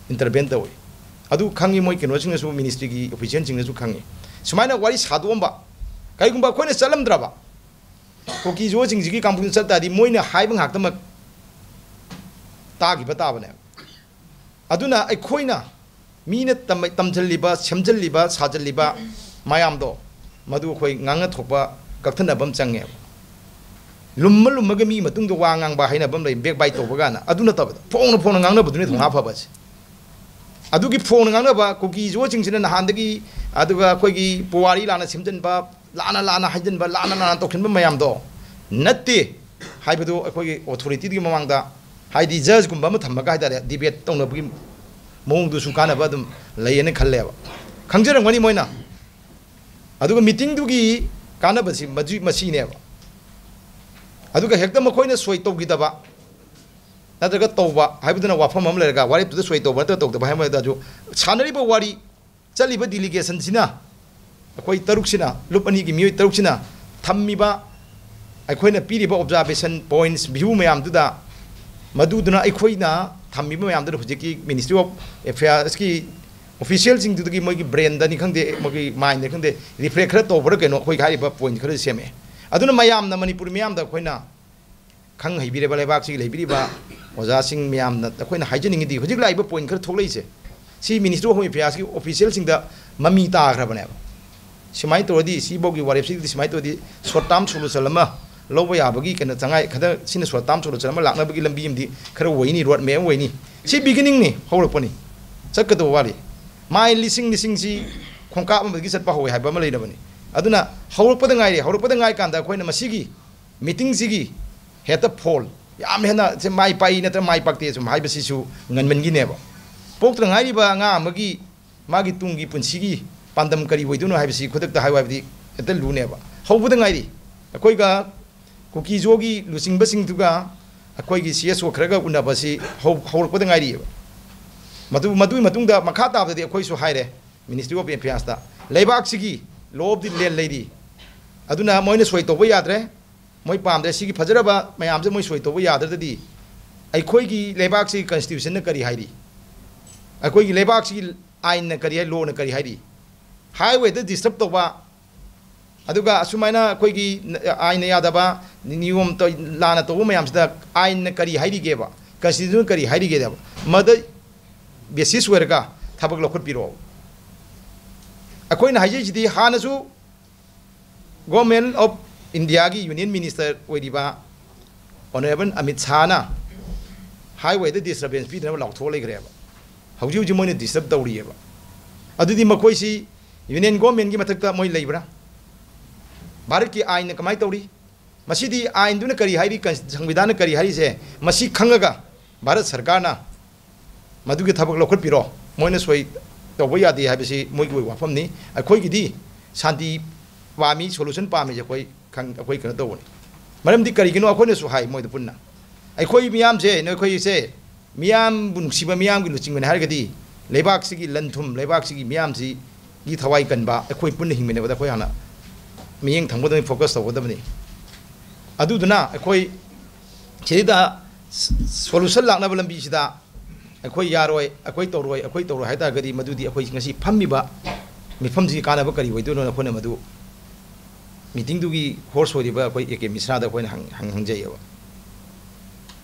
intervene ꯇꯧꯋꯤ꯫ ꯑꯗꯨ ꯈꯪꯉꯤ, ꯃꯣꯏ ꯀꯩꯅꯣꯁꯤꯡꯅꯁꯨ, ministryꯒꯤ officialꯁꯤꯡꯅꯁꯨ ꯈꯪꯉꯤ꯫ ꯁꯨꯃꯥꯏꯅ ꯋꯥꯔꯤ ꯁꯥꯗꯣꯛꯑꯝꯕ, ꯀꯔꯤꯒꯨꯝꯕ ꯑꯩꯈꯣꯏꯅ ꯆꯠꯂꯝꯗ꯭ꯔꯕ, ꯀꯨꯀꯤ ꯖꯤꯑꯣꯁꯤꯡꯁꯤꯒꯤ ꯀꯥꯡꯕꯨꯗ ꯆꯠ ꯇꯥꯔꯗꯤ, ꯃꯣꯏꯅ ꯍꯥꯏꯕ ꯉꯥꯛꯇꯃꯛ ꯇꯥꯈꯤꯕ ꯇꯥꯕꯅꯦꯕ꯫ ꯑꯗꯨꯅ ꯑꯩꯈꯣꯏꯅ ꯃꯤꯅ ꯇꯝ-, ꯇꯝꯁꯤꯜꯂꯤꯕ, ꯁꯦꯝꯖꯤꯜꯂꯤꯕ, ꯁꯥꯖꯤꯜꯂꯤꯕ ꯃꯌꯥꯝꯗꯣ, ꯃꯗꯨ ꯑꯩꯈꯣꯏ ꯉꯥꯡꯅ ꯊꯣꯛꯄ ꯀꯛꯊꯠꯅꯕ ꯑꯃ ꯆꯪꯉꯦꯕ꯫ ꯂꯨꯝꯃ ꯂꯨꯝꯃꯒ ꯃꯤ ꯃꯇꯨꯡꯗ ꯋꯥ ꯉꯥꯡꯕ ꯍꯥꯏꯅꯕ ꯑꯃ ꯂꯩ, backbite ꯇꯧꯕ ꯀꯥꯏꯅ꯫ ꯑꯗꯨ ꯅꯠꯇꯕꯗ, ꯐꯣꯡꯅ ꯐꯣꯡꯅ ꯉꯥꯡꯅꯕꯗꯨꯅꯤ ꯊꯧꯅꯥ ꯐꯕꯁꯦ꯫ ꯑꯗꯨꯒꯤ ꯐꯣꯡꯅ ꯉꯥꯡꯅꯕ ꯀꯨꯀꯤ ꯖꯤꯑꯣꯁꯤꯡꯁꯤꯅ ꯅꯍꯥꯟꯗꯒꯤ, ꯑꯗꯨꯒ ꯑꯩꯈꯣꯏꯒꯤ ꯄꯨꯋꯥꯔꯤ ꯂꯥꯟꯅ ꯁꯦꯝꯖꯤꯟꯕ, ꯂꯥꯟꯅ ꯂꯥꯟꯅ ꯍꯥꯏꯖꯤꯟꯕ, ꯂꯥꯟꯅ ꯂꯥꯟꯅ ꯇꯧꯁꯤꯟꯕ ꯃꯌꯥꯝꯗꯣ ꯅꯠꯇꯦ ꯍꯥꯏꯕꯗꯨ ꯑꯩꯈꯣꯏꯒꯤ authorityꯗꯨꯒꯤ ꯃꯃꯥꯡꯗ, ꯍꯥꯏꯗꯤ judgeꯒꯨꯝꯕ ꯑꯃ ꯊꯝꯃꯒ ꯍꯥꯏꯇꯥꯔꯦ, debate ꯇꯧꯅꯕꯒꯤ ꯃꯑꯣꯡꯗꯨꯁꯨ ꯀꯥꯟꯅꯕ ꯑꯗꯨꯝ ꯂꯩꯌꯦꯅ ꯈꯜꯂꯦꯕ꯫ ꯈꯪꯖꯔꯝꯒꯅꯤ ꯃꯣꯏꯅ꯫ ꯑꯗꯨꯒ meetingꯗꯨꯒꯤ ꯀꯥꯟꯅꯕꯁꯤ ꯃꯗꯨ-, ꯃꯁꯤꯅꯦꯕ꯫ ꯑꯗꯨꯒ ꯍꯦꯛꯇ ꯃꯈꯣꯏꯅ ꯁꯣꯏ ꯇꯧꯈꯤꯗꯕ, ꯅꯠꯇ꯭ꯔꯒ ꯇꯧꯕ ꯍꯥꯏꯕꯗꯨꯅ ꯋꯥꯐꯝ ꯑꯃ ꯂꯩꯔꯒ, ꯋꯥꯔꯦꯞꯇꯨꯗ ꯁꯣꯏ ꯇꯧꯕ ꯅꯠꯇ꯭ꯔꯒ ꯇꯧꯗꯕ ꯍꯥꯏꯕ ꯑꯃ ꯂꯩꯔꯒꯁꯨ, ꯁꯥꯟꯅꯔꯤꯕ ꯋꯥꯔꯤ, ꯆꯠꯂꯤꯕ delegationꯁꯤꯅ, ꯑꯩꯈꯣꯏ ꯇꯔꯨꯛꯁꯤꯅ, ꯂꯨꯞ ꯑꯅꯤꯒꯤ ꯃꯤꯑꯣꯏ ꯇꯔꯨꯛꯁꯤꯅ ꯊꯝꯃꯤꯕ, ꯑꯩꯈꯣꯏꯅ ꯄꯤꯔꯤꯕ observation points, view ꯃꯌꯥꯝꯗꯨꯗ, ꯃꯗꯨꯗꯨꯅ ꯑꯩꯈꯣꯏꯅ ꯊꯝꯃꯤꯕ ꯃꯌꯥꯝꯗꯨꯗ ꯍꯧꯖꯤꯛꯀꯤ Ministry of Affairsꯀꯤ officialꯁꯤꯡꯗꯨꯗꯒꯤ ꯃꯣꯏꯒꯤ brainꯗꯅꯤ ꯈꯪꯗꯦ, ꯃꯣꯏꯒꯤ mindꯅꯤ ꯈꯪꯗꯦ, reflect ꯈꯔ ꯇꯧꯕ꯭ꯔꯥ ꯀꯩꯅꯣ, ꯑꯩꯈꯣꯏꯒꯤ ꯍꯥꯏꯔꯤꯕ point ꯈꯔ ꯁꯦꯝꯃꯛꯑꯦ꯫ ꯑꯗꯨꯅ ꯃꯌꯥꯝꯅ, ꯃꯅꯤꯄꯨꯔ ꯃꯤꯌꯥꯝꯗ ꯑꯩꯈꯣꯏꯅ ꯈꯪ ꯍꯩꯕꯤꯔꯕ, ꯂꯩꯕꯥꯛꯁꯤꯒꯤ ꯂꯩꯕꯤꯔꯤꯕ ꯑꯣꯖꯥꯁꯤꯡ ꯃꯌꯥꯝꯅ ꯑꯩꯈꯣꯏꯅ ꯍꯥꯏꯖꯅꯤꯡꯉꯤꯗꯤ, ꯍꯧꯖꯤꯛ ꯂꯥꯛꯏꯕ point ꯈꯔ ꯊꯣꯛꯂꯛꯏꯁꯦ, ꯁꯤ Ministry of Home Affairsꯀꯤ officialꯁꯤꯡꯗ ꯃꯃꯤ ꯇꯥꯈ꯭ꯔꯕꯅꯦꯕ꯫ ꯁꯨꯃꯥꯏꯅ ꯇꯧꯔꯗꯤ, ꯁꯤꯐꯥꯎꯒꯤ ꯋꯥꯔꯦꯞꯁꯤꯗꯤ ꯁꯨꯃꯥꯏꯅ ꯇꯧꯔꯗꯤ short term solution ꯑꯃ ꯂꯧꯕ ꯌꯥꯕꯒꯤ ꯀꯩꯅꯣ ꯆꯉꯥꯏ ꯈꯔ, ꯁꯤꯅ short term solution ꯑꯃ ꯂꯥꯛꯅꯕꯒꯤ ꯂꯝꯕꯤ ꯑꯃꯗꯤ ꯈꯔ ꯑꯣꯏꯅꯤ, road map ꯑꯃ ꯑꯣꯏꯅꯤ꯫ ꯁꯤ beginningꯅꯤ, ꯍꯧꯔꯛꯄꯅꯤ, ꯆꯠꯀꯗꯧꯕ ꯋꯥꯠꯂꯤ꯫ ꯃꯥꯏꯜ ꯂꯤꯁꯤꯡ ꯂꯤꯁꯤꯡꯁꯤ ꯈꯣꯡꯀꯥꯞ ꯑꯃꯗꯒꯤ ꯆꯠꯄ ꯍꯧꯋꯦ ꯍꯥꯏꯕ ꯑꯃ ꯂꯩꯔꯕꯅꯤ꯫ ꯑꯗꯨꯅ ꯍꯧꯔꯛꯄꯗ ꯉꯥꯏꯔꯤ꯫ ꯍꯧꯔꯛꯄꯗ ꯉꯥꯏ ꯀꯥꯟꯗ ꯑꯩꯈꯣꯏꯅ ꯃꯁꯤꯒꯤ meetingꯁꯤꯒꯤ ꯍꯦꯛꯇ ꯐꯣꯜ, ꯌꯥꯝ ꯍꯦꯟꯅ ꯁꯦ ꯃꯥꯏ ꯄꯥꯛꯏ ꯅꯠꯇ꯭ꯔꯒ ꯃꯥꯏ ꯄꯥꯛꯇꯦ ꯁꯨꯝ ꯍꯥꯏꯕꯁꯤꯁꯨ ꯉꯟꯃꯟꯈꯤꯅꯦꯕ꯫ ꯄꯣꯛꯇ ꯉꯥꯏꯔꯤꯕ ꯑꯉꯥꯡ ꯑꯃꯒꯤ ꯃꯥꯒꯤ ꯇꯨꯡꯒꯤ ꯄꯨꯟꯁꯤꯒꯤ ꯄꯥꯟꯗꯝ ꯀꯔꯤ ꯑꯣꯏꯗꯣꯏꯅꯣ ꯍꯥꯏꯕꯁꯤ ꯈꯨꯗꯛꯇ ꯍꯥꯏꯌꯨ ꯍꯥꯏꯕꯗꯤ ꯍꯦꯛꯇ ꯂꯨꯅꯦꯕ꯫ ꯍꯧꯕꯗ ꯉꯥꯏꯔꯤ꯫ ꯑꯩꯈꯣꯏꯒ ꯀꯨꯀꯤꯖꯣꯒꯤ ꯂꯨꯆꯤꯡꯕꯁꯤꯡꯗꯨꯒ ꯑꯩꯈꯣꯏꯒꯤ C S O ꯈꯔꯒ ꯎꯅꯕꯁꯤ ꯍꯧ-, ꯍꯧꯔꯛꯄꯗ ꯉꯥꯏꯔꯤꯑꯕ꯫ ꯃꯗꯨ, ꯃꯗꯨꯒꯤ ꯃꯇꯨꯡꯗ ꯃꯈꯥ ꯇꯥꯕꯗꯗꯤ ꯑꯩꯈꯣꯏꯁꯨ ꯍꯥꯏꯔꯦ Ministry of Affairsꯇ, ꯂꯩꯕꯥꯛꯁꯤꯒꯤ law of the land ꯂꯩꯔꯤ, ꯑꯗꯨꯅ ꯃꯣꯏꯅ ꯁꯣꯏ ꯇꯧꯕ ꯌꯥꯗ꯭ꯔꯦ, ꯃꯣꯏ ꯄꯥꯝꯗ꯭ꯔꯦ, ꯁꯤꯒꯤ ꯐꯖꯔꯕ ꯃꯌꯥꯝꯁꯦ ꯃꯣꯏ ꯁꯣꯏ ꯇꯧꯕ ꯌꯥꯗ꯭ꯔꯒꯗꯤ ꯑꯩꯈꯣꯏꯒꯤ ꯂꯩꯕꯥꯛꯁꯤꯒꯤ constitutionꯅ ꯀꯔꯤ ꯍꯥꯏꯔꯤ, ꯑꯩꯈꯣꯏꯒꯤ ꯂꯩꯕꯥꯛꯁꯤꯒꯤ ꯑꯥꯏꯟꯅ ꯀꯔꯤ ꯍꯥꯏ, lawꯅ ꯀꯔꯤ ꯍꯥꯏꯔꯤ, highwayꯗ disturb ꯇꯧꯕ, ꯑꯗꯨꯒ ꯑꯁꯨꯃꯥꯏꯅ ꯑꯩꯈꯣꯏꯒꯤ ꯑꯥꯏꯟꯅ ꯌꯥꯗꯕ, ꯅꯤꯌꯣꯝ ꯇꯧ-, ꯂꯥꯟꯅ ꯇꯧꯕ ꯃꯌꯥꯝꯁꯤꯗ ꯑꯥꯏꯟꯅ ꯀꯔꯤ ꯍꯥꯏꯔꯤꯒꯦꯕ, constitutionꯅ ꯀꯔꯤ ꯍꯥꯏꯔꯤꯒꯦꯕ, ꯃꯗ basis ꯑꯣꯏꯔꯒ ꯊꯕꯛ ꯂꯧꯈꯠꯄꯤꯔꯛꯑꯣ꯫ ꯑꯩꯈꯣꯏꯅ ꯍꯥꯏꯖꯩꯁꯤꯗꯤ ꯍꯥꯟꯅꯁꯨ Government of Indiaꯒꯤ Union Minister ꯑꯣꯏꯔꯤꯕ Honourable ꯑꯃꯤꯠ ꯁꯥꯍꯅ highwayꯗ disturbance ꯄꯤꯗꯅꯕ ꯂꯥꯎꯊꯣꯛꯑ ꯂꯩꯈ꯭ꯔꯦꯕ꯫ ꯍꯧꯖꯤꯛ ꯍꯧꯖꯤꯛ ꯃꯣꯏꯅ disturb ꯇꯧꯔꯤꯑꯕ꯫ ꯑꯗꯨꯗꯤ ꯃꯈꯣꯏꯁꯤ Union Governmentꯀꯤ ꯃꯊꯛꯇ ꯃꯣꯏ ꯂꯩꯕ꯭ꯔꯥ? ꯚꯥꯔꯠꯀꯤ ꯑꯥꯏꯟꯅ ꯀꯃꯥꯏꯅ ꯇꯧꯔꯤ? ꯃꯁꯤꯗꯤ ꯑꯥꯏꯟꯗꯨꯅ ꯀꯔꯤ ꯍꯥꯏꯔꯤ, ꯀꯟ-, ꯁꯪꯕꯤꯙꯥꯟꯅ ꯀꯔꯤ ꯍꯥꯏꯔꯤꯁꯦ, ꯃꯁꯤ ꯈꯪꯉꯒ ꯚꯥꯔꯠ ꯁꯔꯀꯥꯔꯅ ꯃꯗꯨꯒꯤ ꯊꯕꯛ ꯂꯧꯈꯠꯄꯤꯔꯣ꯫ ꯃꯣꯏꯅ ꯁꯣꯏ ꯇꯧꯕ ꯌꯥꯗꯦ ꯍꯥꯏꯕꯁꯤ ꯃꯣꯏꯒꯤ ꯑꯣꯏꯕ ꯋꯥꯐꯝꯅꯤ꯫ ꯑꯩꯈꯣꯏꯒꯤꯗꯤ ꯁꯥꯟꯇꯤ ꯄꯥꯝꯃꯤ, solution ꯄꯥꯝꯃꯤꯁꯦ ꯑꯩꯈꯣꯏ ꯈꯪ-, ꯑꯩꯈꯣꯏ ꯀꯩꯅꯣ ꯇꯧꯕꯅꯤ꯫ ꯃꯔꯝꯗꯤ ꯀꯔꯤꯒꯤꯅꯣ? ꯑꯩꯈꯣꯏꯅꯁꯨ ꯍꯥꯏ ꯃꯣꯏꯗ ꯄꯨꯟꯅ, ꯑꯩꯈꯣꯏ ꯃꯤꯌꯥꯝꯁꯦ, ꯅꯈꯣꯏꯁꯦ ꯃꯤꯌꯥꯝꯕꯨ ꯅꯨꯡꯁꯤꯕ, ꯃꯤꯌꯥꯝꯒꯤ ꯂꯨꯆꯤꯡꯕꯅꯤ ꯍꯥꯏꯔꯒꯗꯤ, ꯂꯩꯕꯥꯛꯁꯤꯒꯤ ꯂꯟ ꯊꯨꯝ, ꯂꯩꯕꯥꯛꯁꯤꯒꯤ ꯃꯤꯌꯥꯝꯁꯤꯒꯤ ꯊꯋꯥꯏ ꯀꯟꯕ, ꯑꯩꯈꯣꯏ ꯄꯨꯟꯅ ꯍꯤꯡꯃꯤꯟꯅꯕꯗ ꯑꯩꯈꯣꯏ ꯍꯥꯟꯅ ꯃꯤꯠꯌꯦꯡ ꯊꯝꯒꯗꯕꯅꯤ, focus ꯇꯧꯒꯗꯕꯅꯤ꯫ ꯑꯗꯨꯗꯨꯅ ꯑꯩꯈꯣꯏ ꯁꯤꯗ solution ꯂꯥꯛꯅꯕ ꯂꯝꯕꯤꯁꯤꯗ ꯑꯩꯈꯣꯏ ꯌꯥꯔꯣꯏ, ꯑꯩꯈꯣꯏ ꯇꯧꯔꯣꯏ, ꯑꯩꯈꯣꯏ ꯇꯧꯔꯣꯏ ꯍꯥꯏ ꯇꯥꯔꯒꯗꯤ, ꯃꯗꯨꯗꯤ ꯑꯩꯈꯣꯏ ꯉꯁꯤ ꯐꯝꯃꯤꯕ ꯃꯤꯐꯝꯁꯤꯒꯤ ꯀꯥꯟꯅꯕ ꯀꯔꯤ ꯑꯣꯏꯗꯣꯏꯅꯣ? ꯑꯩꯈꯣꯏꯅ ꯃꯗꯨ meeting ꯗꯨꯒꯤ host ꯑꯣꯏꯔꯤꯕ ꯑꯩꯈꯣꯏ ꯑꯦ ꯀꯦ ꯃꯤꯁ꯭ꯔꯥꯗ ꯑꯩꯈꯣꯏꯅ ꯍꯪ-, ꯍꯪ-, ꯍꯪꯖꯩꯌꯦꯕ꯫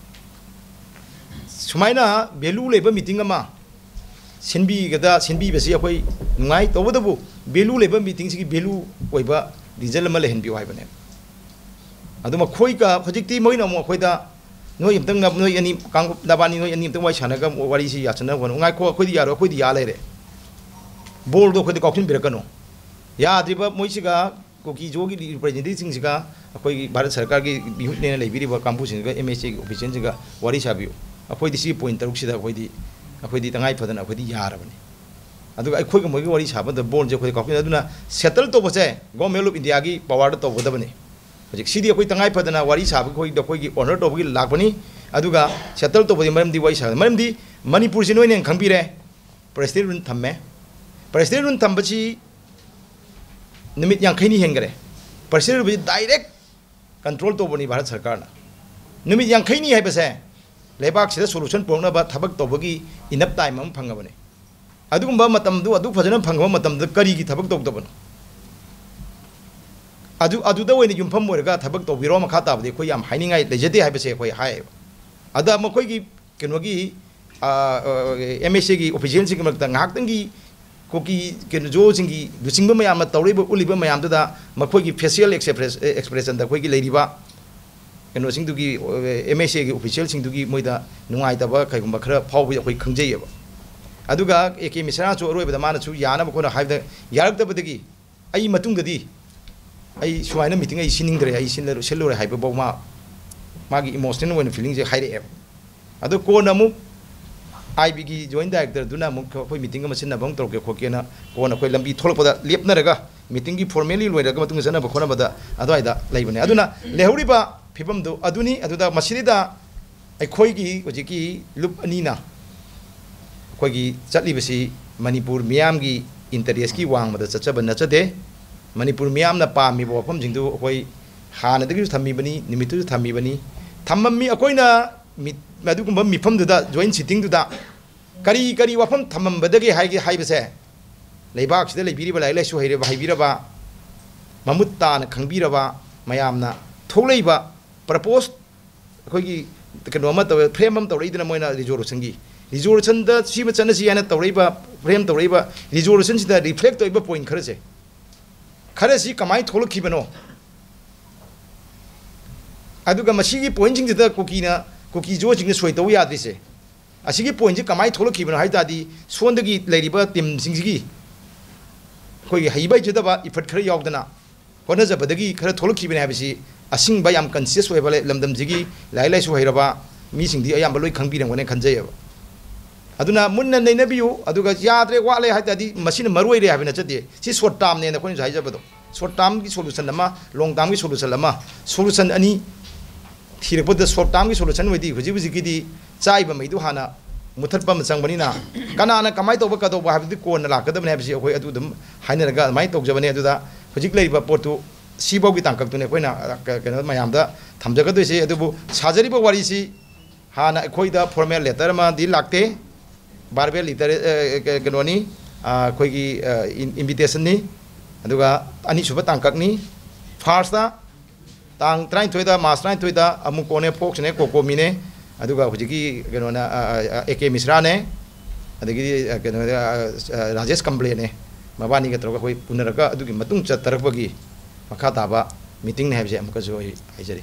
ꯁꯨꯃꯥꯏꯅ value ꯂꯩꯕ meeting ꯑꯃ ꯁꯤꯟꯕꯤꯒꯗ-, ꯁꯤꯟꯕꯤꯕꯁꯤ ꯑꯩꯈꯣꯏ ꯅꯨꯡꯉꯥꯏ꯫ ꯇꯧꯕꯇꯕꯨ value ꯂꯩꯕ meeting ꯁꯤꯒꯤ value ꯑꯣꯏꯕ result ꯑꯃ ꯂꯩꯍꯟꯕꯤꯌꯨ ꯍꯥꯏꯕꯅꯦ꯫ ꯑꯗꯨ ꯃꯈꯣꯏꯒ ꯍꯧꯖꯤꯛꯇꯤ ꯃꯣꯏꯅ ꯑꯃꯨꯛ ꯑꯩꯈꯣꯏꯗ, "ꯅꯣꯏ ꯑꯝꯇꯪ, ꯅꯣꯏ ꯑꯅꯤ, ꯀꯥꯡꯂꯨꯞ ꯅꯕꯥꯅꯤ, ꯅꯣꯏ ꯑꯅꯤ ꯑꯝꯇꯪ ꯋꯥꯔꯤ ꯁꯥꯟꯅꯔꯒ ꯋꯥꯔꯤꯁꯤ ꯌꯥꯁꯟꯅꯕ ꯍꯣꯠꯅꯧ꯫" "ꯉꯥꯏꯈꯣ, ꯑꯩꯈꯣꯏꯗꯤ ꯌꯥꯔꯣꯏ, ꯑꯩꯈꯣꯏꯗꯤ ꯌꯥ ꯂꯩꯔꯦ꯫ ꯕꯣꯜꯗꯣ ꯑꯩꯈꯣꯏꯗ ꯀꯥꯎꯁꯤꯟꯕꯤꯔꯛꯀꯅꯨ꯫" ꯌꯥꯗ꯭ꯔꯤꯕ ꯃꯣꯏꯁꯤꯒ ꯀꯨꯀꯤ ꯖꯣꯒꯤ representative ꯁꯤꯡꯁꯤꯒ ꯑꯩꯈꯣꯏꯒꯤ ꯚꯥꯔꯠ ꯁꯔꯀꯥꯔꯒꯤ ꯃꯤꯍꯨꯠꯅꯦꯅ ꯂꯩꯕꯤꯔꯤꯕ ꯀꯥꯡꯕꯨꯁꯤꯡꯁꯤꯒ, ꯑꯦꯝ ꯑꯦꯁ ꯑꯦꯒꯤ official ꯁꯤꯡꯒ ꯋꯥꯔꯤ ꯁꯥꯕꯤꯌꯨ꯫ ꯑꯩꯈꯣꯏꯗꯤ ꯁꯤ point ꯇꯔꯨꯛꯁꯤꯗ ꯑꯩꯈꯣꯏꯗꯤ, ꯑꯩꯈꯣꯏꯗꯤ ꯇꯉꯥꯏ ꯐꯗꯅ ꯑꯩꯈꯣꯏꯗꯤ ꯌꯥꯔꯕꯅꯤ꯫ ꯑꯗꯨꯒ ꯑꯩꯈꯣꯏꯒ ꯃꯣꯏꯒ ꯋꯥꯔꯤ ꯁꯥꯕꯗ ꯕꯣꯜꯁꯦ ꯑꯩꯈꯣꯏꯗ ꯀꯥꯎꯁꯤꯟ-, ꯑꯗꯨꯅ settle ꯇꯧꯕꯁꯦ Government of India ꯒꯤ power ꯗ ꯇꯧꯒꯗꯕꯅꯤ꯫ ꯍꯧꯖꯤꯛ ꯁꯤꯗꯤ ꯑꯩꯈꯣꯏ ꯇꯉꯥꯏ ꯐꯗꯅ ꯋꯥꯔꯤ ꯁꯥꯕꯒꯤ, ꯑꯩꯈꯣꯏꯗ, ꯑꯩꯈꯣꯏꯒꯤ honour ꯇꯧꯕꯒꯤ ꯂꯥꯛꯄꯅꯤ꯫ ꯑꯗꯨꯒ settle ꯇꯧꯕꯗꯤ ꯃꯔꯝꯗꯤ ꯋꯥꯔꯤ ꯁꯥꯕ, ꯃꯔꯝꯗꯤ ꯃꯅꯤꯄꯨꯔꯁꯤ ꯅꯣꯏꯅ ꯍꯦꯟꯅ ꯈꯪꯕꯤꯔꯦ, president rule ꯊꯝꯃꯦ꯫ President rule ꯊꯝꯕꯁꯤ ꯅꯨꯃꯤꯠ ꯌꯥꯡꯈꯩꯅꯤ ꯍꯦꯟꯈꯔꯦ꯫ President rule ꯁꯤ direct control ꯇꯧꯕꯅꯤ ꯚꯥꯔꯠ ꯁꯔꯀꯥꯔꯅ꯫ ꯅꯨꯃꯤꯠ ꯌꯥꯡꯈꯩꯅꯤ ꯍꯥꯏꯕꯁꯦ ꯂꯩꯕꯥꯛꯁꯤꯗ solution ꯄꯨꯔꯛꯅꯕ ꯊꯕꯛ ꯇꯧꯕꯒꯤ enough time ꯑꯃ ꯐꯪꯉꯕꯅꯤ꯫ ꯑꯗꯨꯒꯨꯝꯕ ꯃꯇꯝꯗꯨ ꯑꯗꯨ ꯐꯖꯅ ꯐꯪꯉꯕ ꯃꯇꯝꯗ ꯀꯔꯤꯒꯤ ꯊꯕꯛ ꯇꯧꯗꯕꯅꯣ? ꯑꯗꯨ, ꯑꯗꯨꯗ ꯑꯣꯏꯅ ꯌꯨꯝꯐꯝ ꯑꯣꯏꯔꯒ ꯊꯕꯛ ꯇꯧꯕꯤꯔꯣ, ꯃꯈꯥ ꯇꯥꯕꯗꯤ ꯑꯩꯈꯣꯏ ꯌꯥꯝ ꯍꯥꯏꯅꯤꯡꯉꯥꯏ ꯂꯩꯖꯗꯦ ꯍꯥꯏꯕꯁꯦ ꯑꯩꯈꯣꯏ ꯍꯥꯏꯌꯦꯕ꯫ ꯑꯗ ꯃꯈꯣꯏꯒꯤ ꯀꯩꯅꯣꯒꯤ, ꯑ, ꯑ, ꯑꯦꯝ ꯑꯦꯁ ꯑꯦꯒꯤ official ꯁꯤꯡꯒꯤ ꯃꯔꯛꯇ ꯉꯥꯏꯍꯥꯛꯇꯪꯒꯤ ꯀꯨꯀꯤ ꯀꯩꯅꯣ ꯖꯣꯁꯤꯡꯒꯤ ꯂꯨꯆꯤꯡꯕ ꯃꯌꯥꯝꯅ ꯇꯧꯔꯤꯕ, ꯎꯠꯂꯤꯕ ꯃꯌꯥꯝꯗꯨꯗ ꯃꯈꯣꯏꯒꯤ facial express-, expression ꯗ ꯑꯩꯈꯣꯏꯒꯤ ꯂꯩꯔꯤꯕ ꯀꯩꯅꯣꯁꯤꯡꯗꯨꯒꯤ, ꯑꯦꯝ ꯑꯦꯁ ꯑꯦꯒꯤ official ꯁꯤꯡꯗꯨꯒꯤ ꯃꯣꯏꯗ ꯅꯨꯡꯉꯥꯏꯇꯕ ꯀꯩꯒꯨꯝꯕ ꯈꯔ ꯐꯥꯎꯕꯗꯤ ꯑꯩꯈꯣꯏ ꯈꯪꯖꯩꯌꯦꯕ꯫ ꯑꯗꯨꯒ ꯑꯦ ꯀꯦ ꯃꯤꯁ꯭ꯔꯥꯁꯨ ꯑꯔꯣꯏꯕꯗ ꯃꯥꯅꯁꯨ ꯌꯥꯅꯕ ꯈꯣꯠꯅ ꯍꯥꯏꯕꯗ ꯌꯥꯔꯛꯇꯕꯗꯒꯤ ꯑꯩ ꯃꯇꯨꯡꯗꯗꯤ ꯑꯩ ꯁꯨꯃꯥꯏꯅ meeting ꯑꯩ ꯁꯤꯟꯅꯤꯡꯗ꯭ꯔꯦ, ꯑꯩ ꯁꯤꯜꯂꯔꯣꯏ, ꯁꯤꯜꯂꯔꯣꯏ ꯍꯥꯏꯕꯐꯥꯎ ꯃꯥ ꯃꯥꯒꯤ emotional ꯑꯣꯏꯅ feeling ꯁꯦ ꯍꯥꯏꯔꯛꯑꯦꯕ꯫ ꯑꯗꯣ ꯀꯣꯟꯅ ꯑꯃꯨꯛ ꯑꯥꯏ ꯕꯤꯒꯤ joint director ꯗꯨꯅ ꯑꯃꯨꯛ ꯑꯩꯈꯣꯏ meeting ꯑꯃ ꯁꯤꯟꯅꯕ ꯑꯃ ꯇꯧꯔꯛꯀꯦ ꯈꯣꯠꯀꯦꯅ ꯀꯣꯟꯅ ꯑꯩꯈꯣꯏ ꯂꯝꯕꯤ ꯊꯣꯛꯂꯛꯄꯗ ꯂꯦꯞꯅꯔꯒ meeting ꯒꯤ formally ꯂꯣꯏꯔꯒ ꯃꯇꯨꯡꯗ ꯆꯠꯅꯕ ꯈꯣꯠꯅꯕꯗ ꯑꯗꯨꯋꯥꯏꯗ ꯂꯩꯕꯅꯦ꯫ ꯑꯗꯨꯅ ꯂꯩꯍꯧꯔꯤꯕ ꯐꯤꯕꯝꯗꯨ ꯑꯗꯨꯅꯤ꯫ ꯑꯗꯨꯗ ꯃꯁꯤꯗꯩꯗ ꯑꯩꯈꯣꯏꯒꯤ ꯍꯧꯖꯤꯛꯀꯤ ꯂꯨꯞ ꯑꯅꯤꯅ ꯑꯩꯈꯣꯏꯒꯤ ꯆꯠꯂꯤꯕꯁꯤ ꯃꯅꯤꯄꯨꯔ ꯃꯤꯌꯥꯝꯒꯤ ꯏꯟꯇꯔꯦꯁꯀꯤ ꯋꯥꯡꯃꯗ ꯆꯠꯆꯕ ꯅꯠꯆꯗꯦ꯫ ꯃꯅꯤꯄꯨꯔ ꯃꯤꯌꯥꯝꯅ ꯄꯥꯝꯃꯤꯕ ꯋꯥꯐꯝꯁꯤꯡꯗꯨ ꯑꯩꯈꯣꯏ ꯍꯥꯟꯅꯗꯒꯤꯁꯨ ꯊꯝꯃꯤꯕꯅꯤ, ꯅꯨꯃꯤꯠꯇꯨꯁꯨ ꯊꯝꯃꯤꯕꯅꯤ꯫ ꯊꯝꯃꯝꯃꯤ꯫ ꯑꯩꯈꯣꯏꯅ ꯃꯤ-, ꯑꯗꯨꯒꯨꯝꯕ ꯃꯤꯐꯝꯗꯨꯗ, ꯖꯣꯏꯟ ꯁꯤꯇꯤꯡꯗꯨꯗ ꯀꯔꯤ ꯀꯔꯤ ꯋꯥꯐꯝ ꯊꯝꯃꯝꯕꯗꯒꯦ ꯍꯥꯏꯒꯦ ꯍꯥꯏꯕꯁꯦ, ꯂꯩꯕꯥꯛꯁꯤꯗ ꯂꯩꯕꯤꯔꯤꯕ ꯂꯥꯏꯔꯤꯛ ꯂꯥꯏꯁꯨ ꯍꯩꯔꯕ, ꯍꯩꯕꯤꯔꯕ, ꯃꯃꯨꯠ ꯇꯥꯅ ꯈꯪꯕꯤꯔꯕ ꯃꯌꯥꯝꯅ ꯊꯣꯛꯂꯛꯏꯕ ꯄ꯭ꯔꯄꯣꯁ ꯑꯩꯈꯣꯏꯒꯤ ꯀꯩꯅꯣ ꯑꯃ ꯇꯧꯋꯦ, ꯐ꯭ꯔꯦꯝ ꯑꯃ ꯇꯧꯔꯛꯏꯗꯅ ꯃꯣꯏꯅ ꯔꯤꯖꯣꯂꯨꯁꯟꯒꯤ, ꯔꯤꯖꯣꯂꯨꯁꯟꯗ ꯁꯤꯃ ꯆꯠꯅꯁꯤ ꯍꯥꯏꯅ ꯇꯧꯔꯛꯏꯕ, ꯐ꯭ꯔꯦꯝ ꯇꯧꯔꯛꯏꯕ ꯔꯤꯖꯣꯂꯨꯁꯟꯁꯤꯗ ꯔꯤꯐ꯭ꯂꯦꯛ ꯇꯧꯔꯤꯕ ꯄꯣꯏꯟ ꯈꯔꯁꯦ, ꯈꯔꯁꯤ ꯀꯃꯥꯏꯅ ꯊꯣꯛꯂꯛꯈꯤꯕꯅꯣ, ꯑꯗꯨꯒ ꯃꯁꯤꯒꯤ ꯄꯣꯏꯟꯁꯤꯡꯁꯤꯗ ꯀꯨꯀꯤꯅ, ꯀꯨꯀꯤ ꯖꯣꯁꯤꯡꯅ ꯁꯣꯏ ꯇꯧ ꯌꯥꯗ꯭ꯔꯤꯁꯦ, ꯑꯁꯤꯒꯤ ꯄꯣꯏꯟꯁꯤ ꯀꯃꯥꯏꯅ ꯊꯣꯛꯂꯛꯈꯤꯕꯅꯣ ꯍꯥꯏ ꯇꯥꯔꯗꯤ, ꯁꯣꯝꯗꯒꯤ ꯂꯩꯔꯤꯕ ꯇꯤꯝꯁꯤꯡꯁꯤꯒꯤ ꯑꯩꯈꯣꯏꯒꯤ ꯍꯩꯕ ꯍꯩꯖꯗꯕ ꯏꯐꯠ ꯈꯔ ꯌꯥꯎꯗꯅ ꯍꯣꯠꯅꯖꯕꯗꯒꯤ ꯈꯔ ꯊꯣꯛꯂꯛꯈꯤꯕꯅꯤ ꯍꯥꯏꯕꯁꯤ ꯑꯁꯤꯡꯕ, ꯌꯥꯝ ꯀꯟꯁꯤꯌꯁ ꯑꯣꯏꯕ ꯂꯝꯗꯝꯁꯤꯒꯤ ꯂꯥꯏꯔꯤꯛ ꯂꯥꯏꯁꯨ ꯍꯩꯔꯕ ꯃꯤꯁꯤꯡꯗꯤ ꯑꯌꯥꯝꯕ ꯂꯣꯏ ꯈꯪꯕꯤꯔꯝꯒꯅꯤ ꯈꯟꯖꯩꯑꯕ꯫ ꯑꯗꯨꯅ ꯃꯨꯟꯅ ꯅꯩꯅꯕꯤꯌꯨ꯫ ꯑꯗꯨꯒ ꯌꯥꯗ꯭ꯔꯦ, ꯋꯥꯠꯂꯦ ꯍꯥꯏ ꯇꯥꯔꯗꯤ ꯃꯁꯤꯅ ꯃꯔꯨ ꯑꯣꯏꯔꯦ ꯍꯥꯏꯕ ꯅꯠꯆꯗꯦ꯫ ꯁꯤ ꯁꯣꯔꯠ ꯇꯥꯔꯝꯅꯦꯅ ꯑꯩꯈꯣꯏꯅꯁꯨ ꯍꯥꯏꯖꯕꯗꯣ, ꯁꯣꯔꯠ ꯇꯥꯔꯝꯒꯤ ꯁꯣꯂꯨꯁꯟ ꯑꯃ, ꯂꯣꯡ ꯇꯥꯔꯝꯒꯤ ꯁꯣꯂꯨꯁꯟ ꯑꯃ, ꯁꯣꯂꯨꯁꯟ ꯑꯅꯤ ꯊꯤꯔꯛꯄꯗ ꯁꯣꯔꯠ ꯇꯥꯔꯝꯒꯤ ꯁꯣꯂꯨꯁꯟ ꯑꯣꯏꯗꯤ ꯍꯧꯖꯤꯛ ꯍꯧꯖꯤꯛꯀꯤꯗꯤ ꯆꯥꯏꯕ ꯃꯩꯗꯨ ꯍꯥꯟꯅ ꯃꯨꯊꯠꯄ ꯑꯃ ꯆꯪꯕꯅꯤꯅ, ꯀꯅꯥꯅ ꯀꯃꯥꯏꯅ ꯇꯧꯕ ꯀꯩꯗꯧꯕ ꯍꯥꯏꯕꯗꯨꯗꯤ ꯀꯣꯟꯅ ꯂꯥꯛꯀꯗꯕꯅꯤ ꯍꯥꯏꯕꯁꯤ ꯑꯩꯈꯣꯏ ꯑꯗꯨ ꯑꯗꯨꯝ ꯍꯥꯏꯅꯔꯒ ꯑꯗꯨꯃꯥꯏꯅ ꯇꯧꯖꯕꯅꯤ꯫ ꯑꯗꯨꯗ ꯍꯧꯖꯤꯛ ꯂꯩꯔꯤꯕ ꯄꯣꯠꯇꯨ ꯁꯤꯐꯥꯎꯒꯤ ꯇꯥꯡꯀꯛꯇꯨꯅꯤ ꯑꯩꯈꯣꯏꯅ, ꯑ, ꯀ-, ꯀꯩꯅꯣ ꯃꯌꯥꯝꯗ ꯊꯝꯖꯒꯗꯣꯏꯁꯤ꯫ ꯑꯗꯨꯕꯨ ꯁꯥꯖꯔꯤꯕ ꯋꯥꯔꯤꯁꯤ ꯍꯥꯟꯅ ꯑꯩꯈꯣꯏꯗ ꯐꯣꯔꯃꯦꯜ ꯂꯦꯇꯔ ꯑꯃꯗꯤ ꯂꯥꯛꯇꯦ, ꯚꯥꯔꯕꯦꯜ ꯂꯦꯇꯔ, ꯑ, ꯀ-, ꯀꯩꯅꯣꯅꯤ, ꯑ, ꯑꯩꯈꯣꯏꯒꯤ, ꯑ, ꯏꯟ-, ꯏꯟꯚꯤꯇꯦꯁꯟꯅꯤ꯫ ꯑꯗꯨꯒ ꯑꯅꯤꯁꯨꯕ ꯇꯥꯡꯀꯛꯅꯤ, ꯐꯥꯔꯁꯇ ꯇꯥꯡ ꯇꯔꯥꯅꯤꯊꯣꯏꯗ, ꯃꯥꯔꯆ ꯇꯔꯥꯅꯤꯊꯣꯏꯗ ꯑꯃꯨꯛ ꯀꯣꯟꯅꯦ, ꯐꯣꯛꯁꯅꯦ, ꯀꯣꯀꯣꯃꯤꯅꯦ, ꯑꯗꯨꯒ ꯍꯧꯖꯤꯛꯀꯤ ꯀꯩꯅꯣꯅ, ꯑ, ꯑ, ꯑ, ꯑꯦ ꯀꯦ ꯃꯤꯁ꯭ꯔꯥꯅꯦ, ꯑꯗꯒꯤꯗꯤ, ꯑ, ꯀꯩꯅꯣꯗ, ꯑ, ꯑ, ꯔꯥꯖꯦꯁ ꯀꯝꯕ꯭ꯂꯦꯅꯦ, ꯃꯕꯥꯅꯤꯒ ꯇꯧꯔꯒ ꯑꯩꯈꯣꯏ ꯎꯅꯔꯒ ꯑꯗꯨꯒꯤ ꯃꯇꯨꯡ ꯆꯠꯊꯔꯛꯄꯒꯤ ꯃꯈꯥ ꯇꯥꯕ ꯃꯤꯇꯤꯡꯅꯤ ꯍꯥꯏꯕꯁꯦ ꯑꯃꯨꯛꯀꯁꯨ ꯑꯩ ꯍꯥꯏꯖꯔꯤ꯫